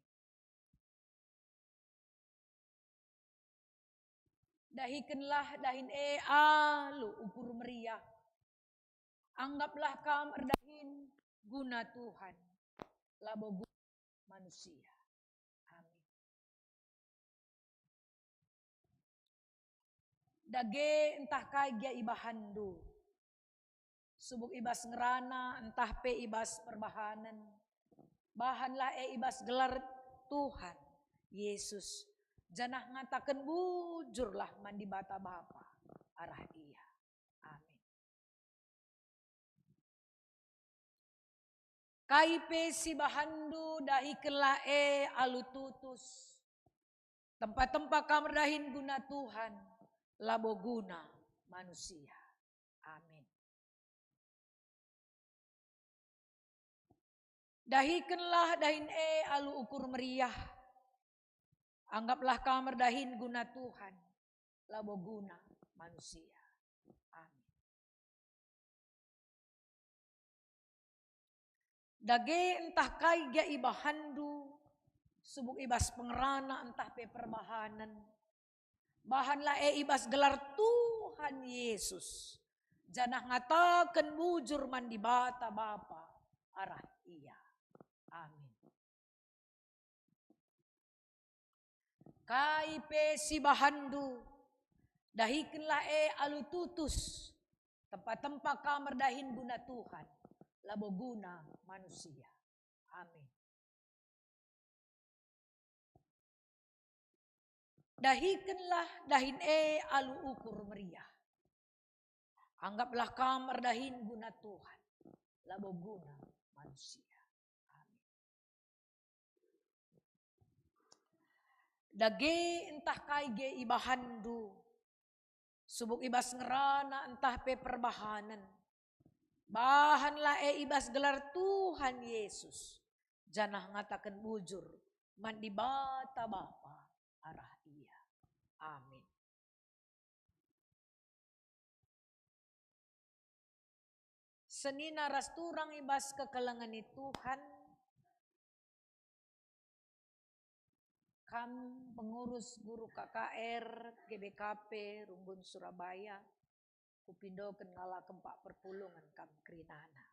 Dahikenlah dahin e alu ukur meriah. Anggaplah kam erdahin guna Tuhan, labo guna manusia. Amin. Dage ntah kai gia ibahanndu, subuk i bas ngerana ntah pe i bas perbahanen, bahanlah e i bas gelar Tuhan Yesus, janah ngataken bujurlah man Dibata Bapa arah Ia. Amin. Kai pe si bahanndu, dahikenlah e alu tutus. Tempa-tempa kam erdahin guna Tuhan, labo guna manusia. Amin. Dahikenlah dahin e alu ukur meriah. Anggaplah kam erdahin guna Tuhan, labo guna manusia. Amin. Dage ntah kai gia ibahanndu, subuk i bas pengerana ntah pe perbahanen, bahanlah e i bas gelar Tuhan Yesus, janah ngataken bujur man Dibata Bapa arah Ia. Amin. Kai pe si bahanndu, dahikenlah e alu tutus. Tempa-tempa kam erdahin guna Tuhan, labo guna manusia. Amin. Dahikenlah dahin e alu ukur meriah. Anggaplah kam erdahin guna Tuhan, labo guna manusia. Amin. Dage ntah kai gia ibahanndu, subuk i bas ngerana ntah pe perbahanen, bahanlah e i bas gelar Tuhan Yesus, janah ngataken bujur man Dibata Bapa arah Ia. Amin. Senina ras turang i bas kekelengen ni Tuhan, kam pengurus guru K K R G B K P Runggun Surabaya, kupindoken ngala kempak perpulungen kam kerinana.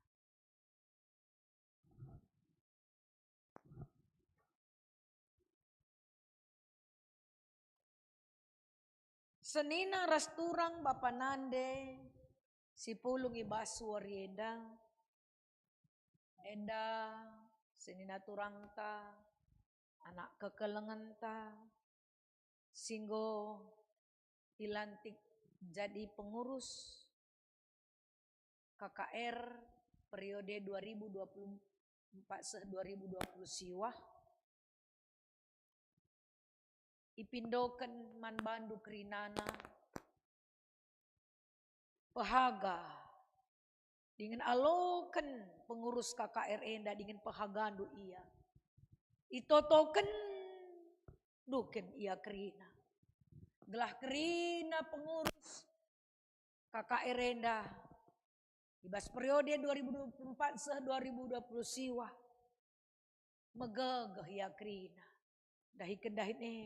Senina ras turang bapa nande si pulung i bas wari enda, enda senina turangta, anak kekelengenta, si enggo ilantik jadi pengurus K K R periode dua ribu dua puluh empat seh dua ribu dua puluh siwah, ipindoken man bandu kerinana pehaga, dingen aloken pengurus K K R enda dingen pehagandu ia. Itotoken duken ia kerina. Gelah kerina pengurus K K R enda i bas periode dua ribu dua puluh empat seh dua ribu dua puluh siwah. Megegeh ia kerina dahiken dahin e.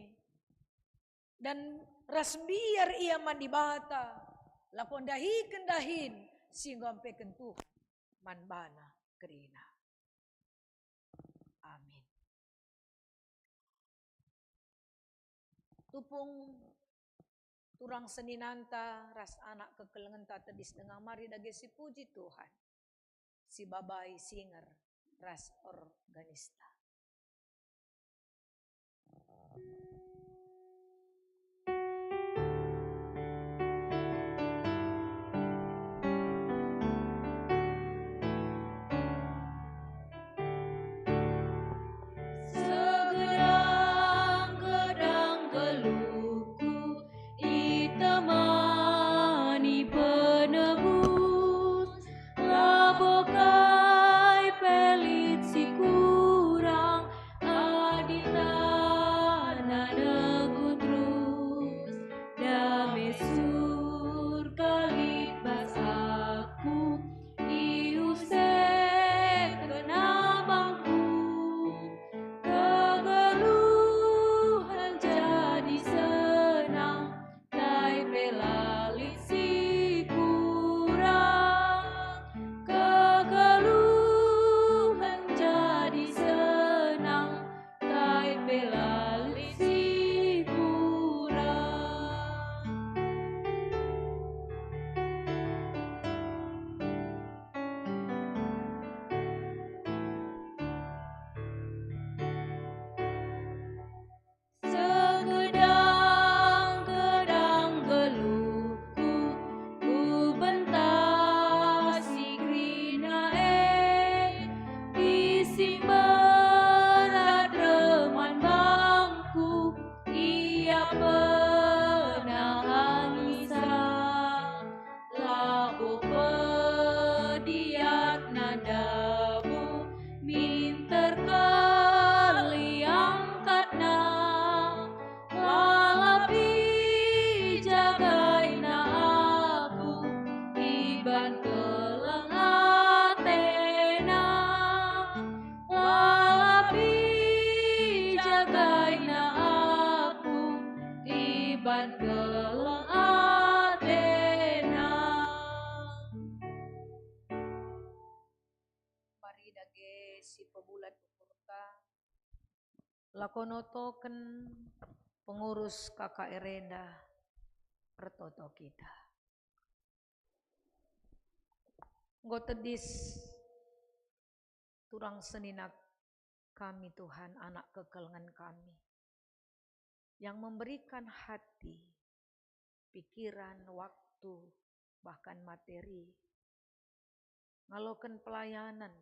Dan ras mbiar ia man Dibata, lako ndahiken dahin si enggo ampeken Tuhan man bana kerina. Amin. Tupung turang seninanta ras anak kekelengenta tedis denga, mari dage sipuji Tuhan, sibabai singer ras organista. Segedang-gedang geluhku itemani penebus, labo kai pe lit si kurang, adi tanana negu terus, dame Surga lit bas aku, iusehken abangku. Kegeluhen jadi senang, kai pe la lit si kurang. Kegeluhen jadi senang, kai pe la lit si kurang. Segedang-gedang geluhku, kubentasi kerina e, isi berat reman bangku, ia pernah angisa. Labo pediatna ndabuh, minter kal iangkatna. Lalap ijagaina aku iban keleng atena. Lalap ijagaina aku iban keleng atena. Mari dage sipebulat ukurta, lako notoken pengurus K K R enda ertoto kita. Enggo tedis turang senina kami, Tuhan, anak kekelengen kami, yang memberikan hati, pikiran, waktu, bahkan materi, ngaloken pelayanan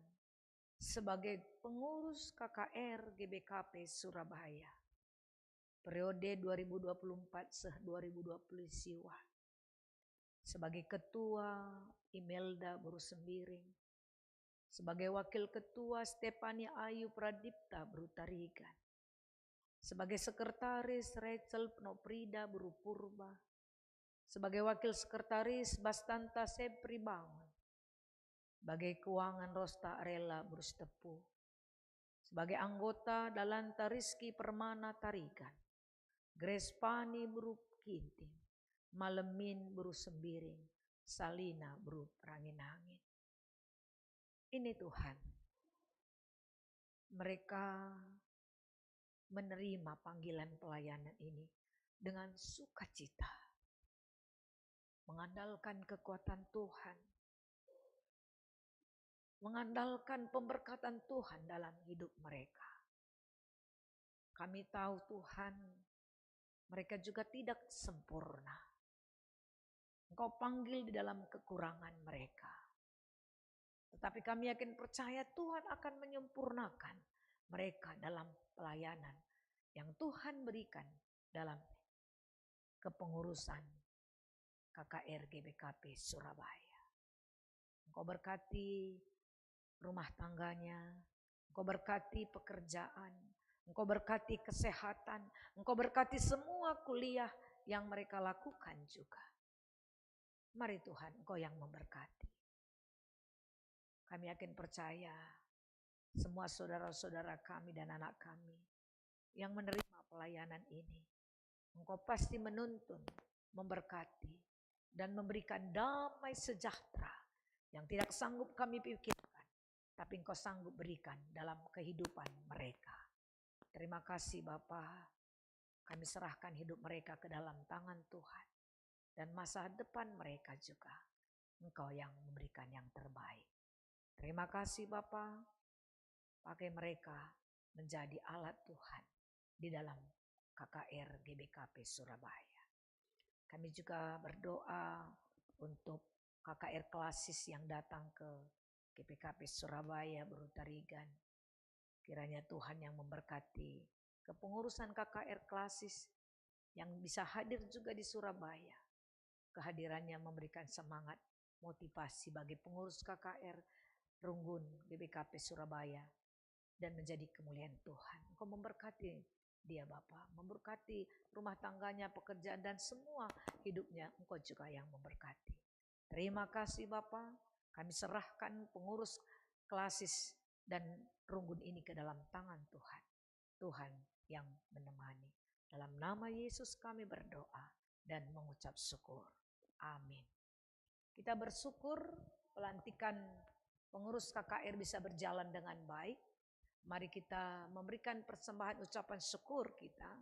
sebagai pengurus K K R G B K P Surabaya, periode dua ribu dua puluh empat seh dua ribu dua puluh siwa. Sebagai ketua, Imelda Beru Sembiring. Sebagai wakil ketua, Stepania Ayu Pradipta Beru Tarigan. Sebagai sekretaris, Rachel Penoprida Beru Purba. Sebagai wakil sekretaris, Bastanta Sepri Bangun. Sebagai keuangan, Rosta Arella Beru Sitepu. Sebagai anggota, Dalanta Rizky Permana Tarigan, Grace Pani Beru Ginting, Malemin Beru Sembiring, Salina Beru Rangin-angin. Ini, Tuhan, mereka menerima panggilan pelayanan ini dengan sukacita, mengandalkan kekuatan Tuhan, mengandalkan pemberkatan Tuhan dalam hidup mereka. Kami tahu, Tuhan, mereka juga tidak sempurna. Engkau panggil di dalam kekurangan mereka. Tetapi kami yakin percaya Tuhan akan menyempurnakan mereka dalam pelayanan yang Tuhan berikan dalam kepengurusan K K R G B K P Surabaya. Engkau berkati rumah tangganya, Engkau berkati pekerjaan, Engkau berkati kesehatan, Engkau berkati semua kuliah yang mereka lakukan juga. Mari Tuhan, Engkau yang memberkati. Kami yakin percaya, semua saudara-saudara kami dan anak kami yang menerima pelayanan ini, Engkau pasti menuntun, memberkati, dan memberikan damai sejahtera yang tidak sanggup kami pikirkan, tapi Engkau sanggup berikan dalam kehidupan mereka. Terima kasih Bapa, kami serahkan hidup mereka ke dalam tangan Tuhan, dan masa depan mereka juga Engkau yang memberikan yang terbaik. Terima kasih Bapa, pakai mereka menjadi alat Tuhan di dalam K K R G B K P Surabaya. Kami juga berdoa untuk K K R klasis yang datang ke G B K P Surabaya, Beru Tarigan. Kiranya Tuhan yang memberkati kepengurusan K K R klasis yang bisa hadir juga di Surabaya. Kehadirannya memberikan semangat, motivasi bagi pengurus K K R Runggun G B K P Surabaya dan menjadi kemuliaan Tuhan. Engkau memberkati dia, Bapa, memberkati rumah tangganya, pekerjaan, dan semua hidupnya. Engkau juga yang memberkati. Terima kasih, Bapa. Kami serahkan pengurus klasis dan Runggun ini ke dalam tangan Tuhan. Tuhan yang menemani. Dalam nama Yesus kami berdoa dan mengucap syukur. Amin. Kita bersyukur pelantikan pengurus K K R bisa berjalan dengan baik. Mari kita memberikan persembahan ucapan syukur kita.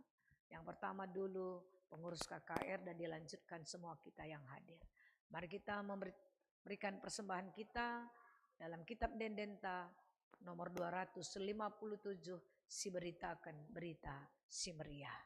Yang pertama dulu pengurus K K R dan dilanjutkan semua kita yang hadir. Mari kita memberi-, berikan persembahan kita dalam kitab Ende-Endenta nomor dua ratus lima puluh tujuh, Si Beritaken Berita Si Meriah.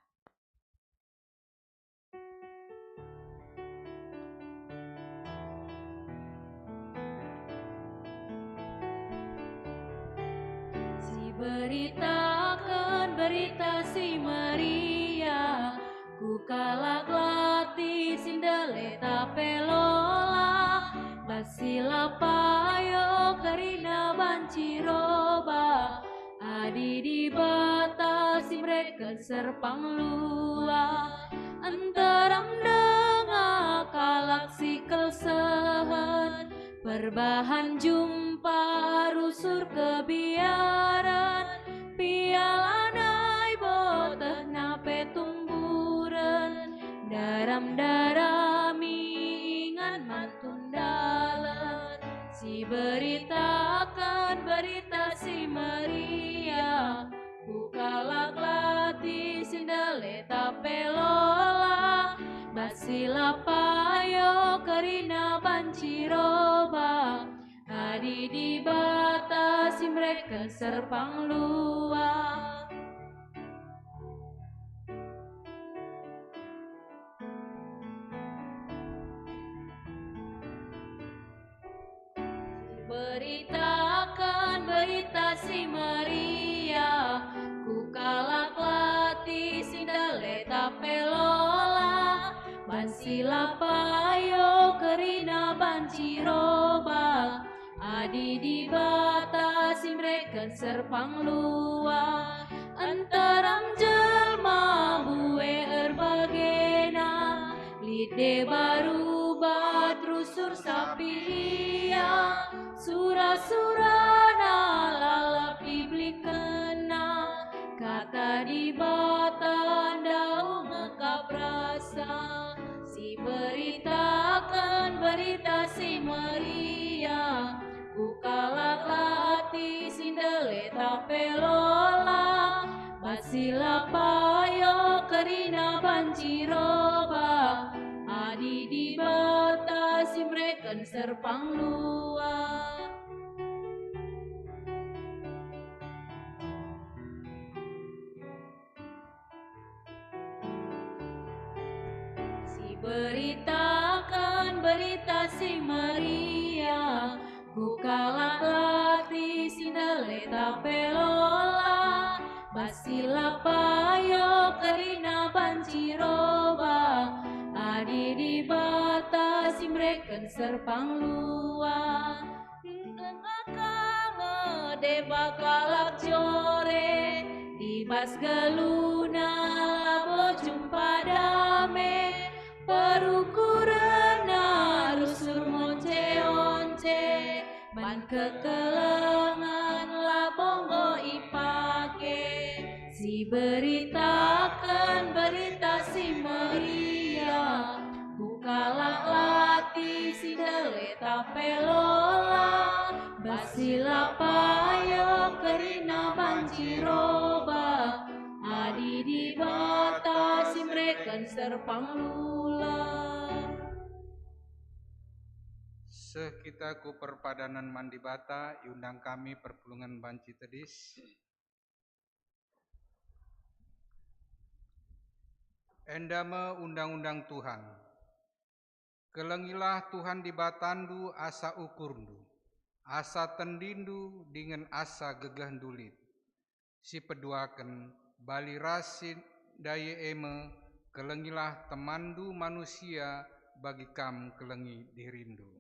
Si Beritaken Berita Si Meriah, ku kalak latih si ndelet ape lola, bas si la payo kerina banci roba, adi Dibata si mereken serpang luah. Nterem denga kalak si kelsehen, perbahan jumpa rusur kebiaren, piala nai botehna pe tumburen, daram-darami ingan man tundalen, si beritaken Berita Si Meriah. Ku kalak latih si ndelet ape lola, bas si la payo kerina banci roba, adi Dibata si mereken serpang luah. Beritaken Berita Si Meriah, ku kalak latih si ndelet ape lola, bas si la payo kerina banci roba, adi Dibata si mereken serpang luah. Nterem jelma mbue erbagena, lit deba rubat rusur sapih ia, sura-surana lalap ibelikkenna, kata Dibata ndauh mekap rasa, si beritaken Berita Si Meriah. Ku kalak latih si ndelet ape lola, bas si la payo kerina banci roba, adi Dibata si mereken serpang luah. Si beritaken Berita Si Meriah, ku kalak latih si ndelet ape lola, bas si la payo kerina banci roba, adi Dibata si mereken serpang luah. Engka me deba kalak jore, i bas geluna labo jumpa dame, perukurenna rusur monce-once, man kekelengen labo enggo ipake. Si beritaken Berita Si Meriah, ku kalak Keleta pe lola, bas si la payo kerina banci roba, adi Dibata si mereken serpang lula. Seh kita ku perpadanen man Dibata, iundang kami perpulungen banci tedis. Enda me undang-undang Tuhan. Kelengilah Tuhan Dibatandu asa ukurndu, asa tendindu dingen asa gegehndu lit. Sipeduaken, bali ras si ndai e me, kelengilah temanndu manusia bagi kam kelengi dirindu.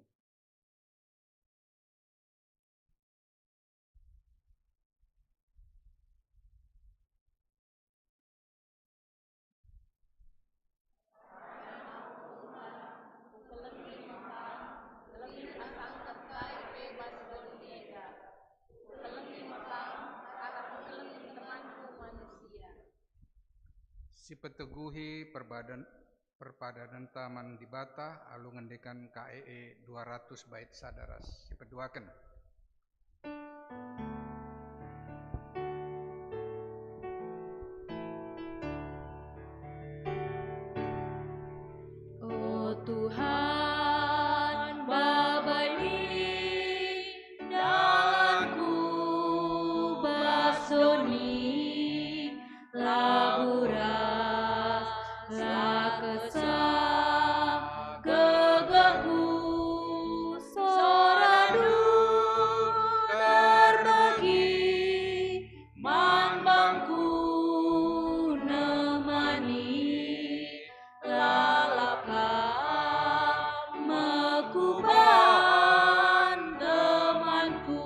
Sipeteguhi perbadan, perpadanenta man Dibata alu ngendekan K E E dua ratus bait sada ras. Sipeduaken. O Tuhan, babai min dalanku bas doni, la buras, la kesah gegehku, sorandu terbehi man bangku nemani, lalap kam mekuban temanku.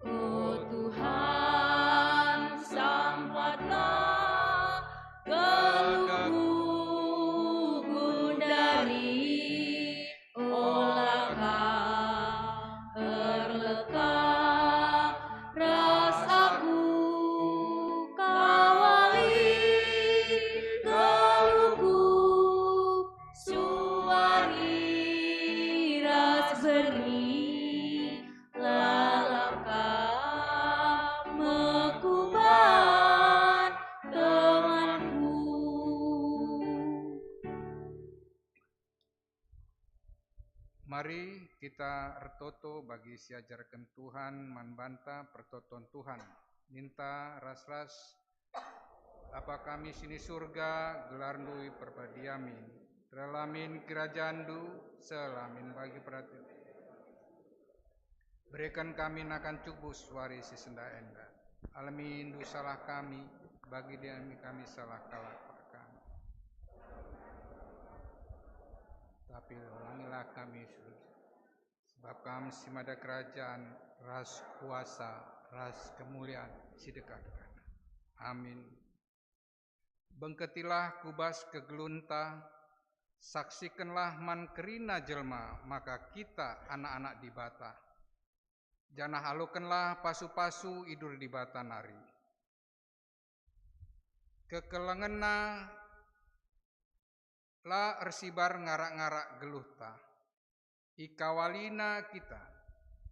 O Tuhan, sampatlah geluhku gundari, ola Kam erleka ras aku, kawali geluhku, suari ras berngi, lalap Kam mekuban temanku. Mari kita ertoto bagi siajarken Tuhan man banta pertoton Tuhan. Ninta ras-ras, Bapa kami si ni Surga, gelarNdu iperpadiamin. Terela min kerajanNdu, seh la min bagi peraten. Bereken kami nakan cubu suari si sendah enda. Alemindu salah kami, bagi kami salah kalak kami. Tapi olangilah kami, sebab Kam si mada kerajan, ras kuasa, ras kemulian si dekah-dekahna. Amin. Bengketilah ku bas kegeluhenta, saksikenlah man kerina jelma maka kita anak-anak Dibata, janah alokenlah pasu-pasu i duri Dibata nari. Kekelengenna la ersibar ngarak-ngarak geluhta. IkawaliNa kita,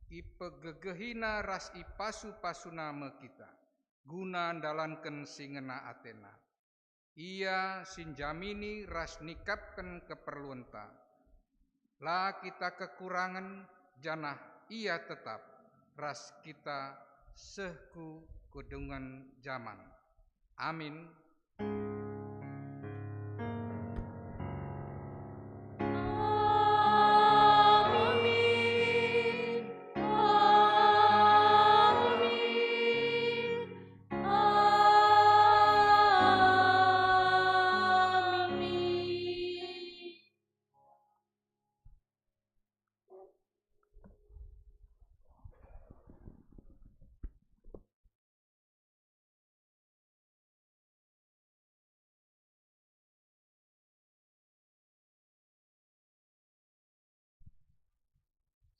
ipegegehiNa ras ipasu-pasuNa me kita, guna ndalanken si ngena ateNa. Ia si njamini ras nikapken keperluenta. La kita kekurangen, janah Ia tetap ras kita seh ku kedungen jaman. Amin.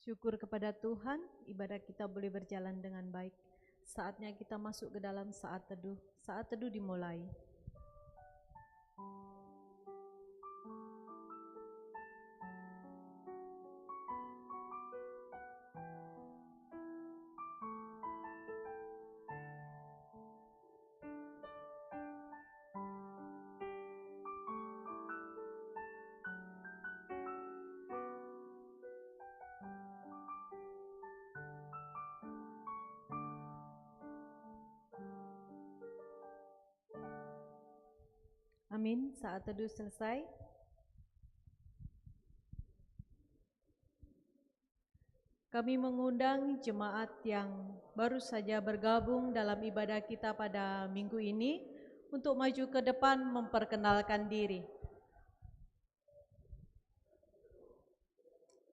Syukur kepada Tuhan, ibadah kita boleh berjalan dengan baik. Saatnya kita masuk ke dalam saat teduh. Saat teduh dimulai. Amin. Saat teduh selesai. Kami mengundang jemaat yang baru saja bergabung dalam ibadah kita pada minggu ini untuk maju ke depan memperkenalkan diri.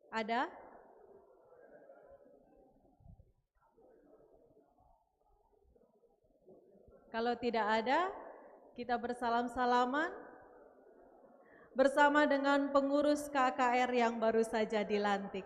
Ada? Kalau tidak ada, kita bersalam-salaman bersama dengan pengurus K K R yang baru saja dilantik.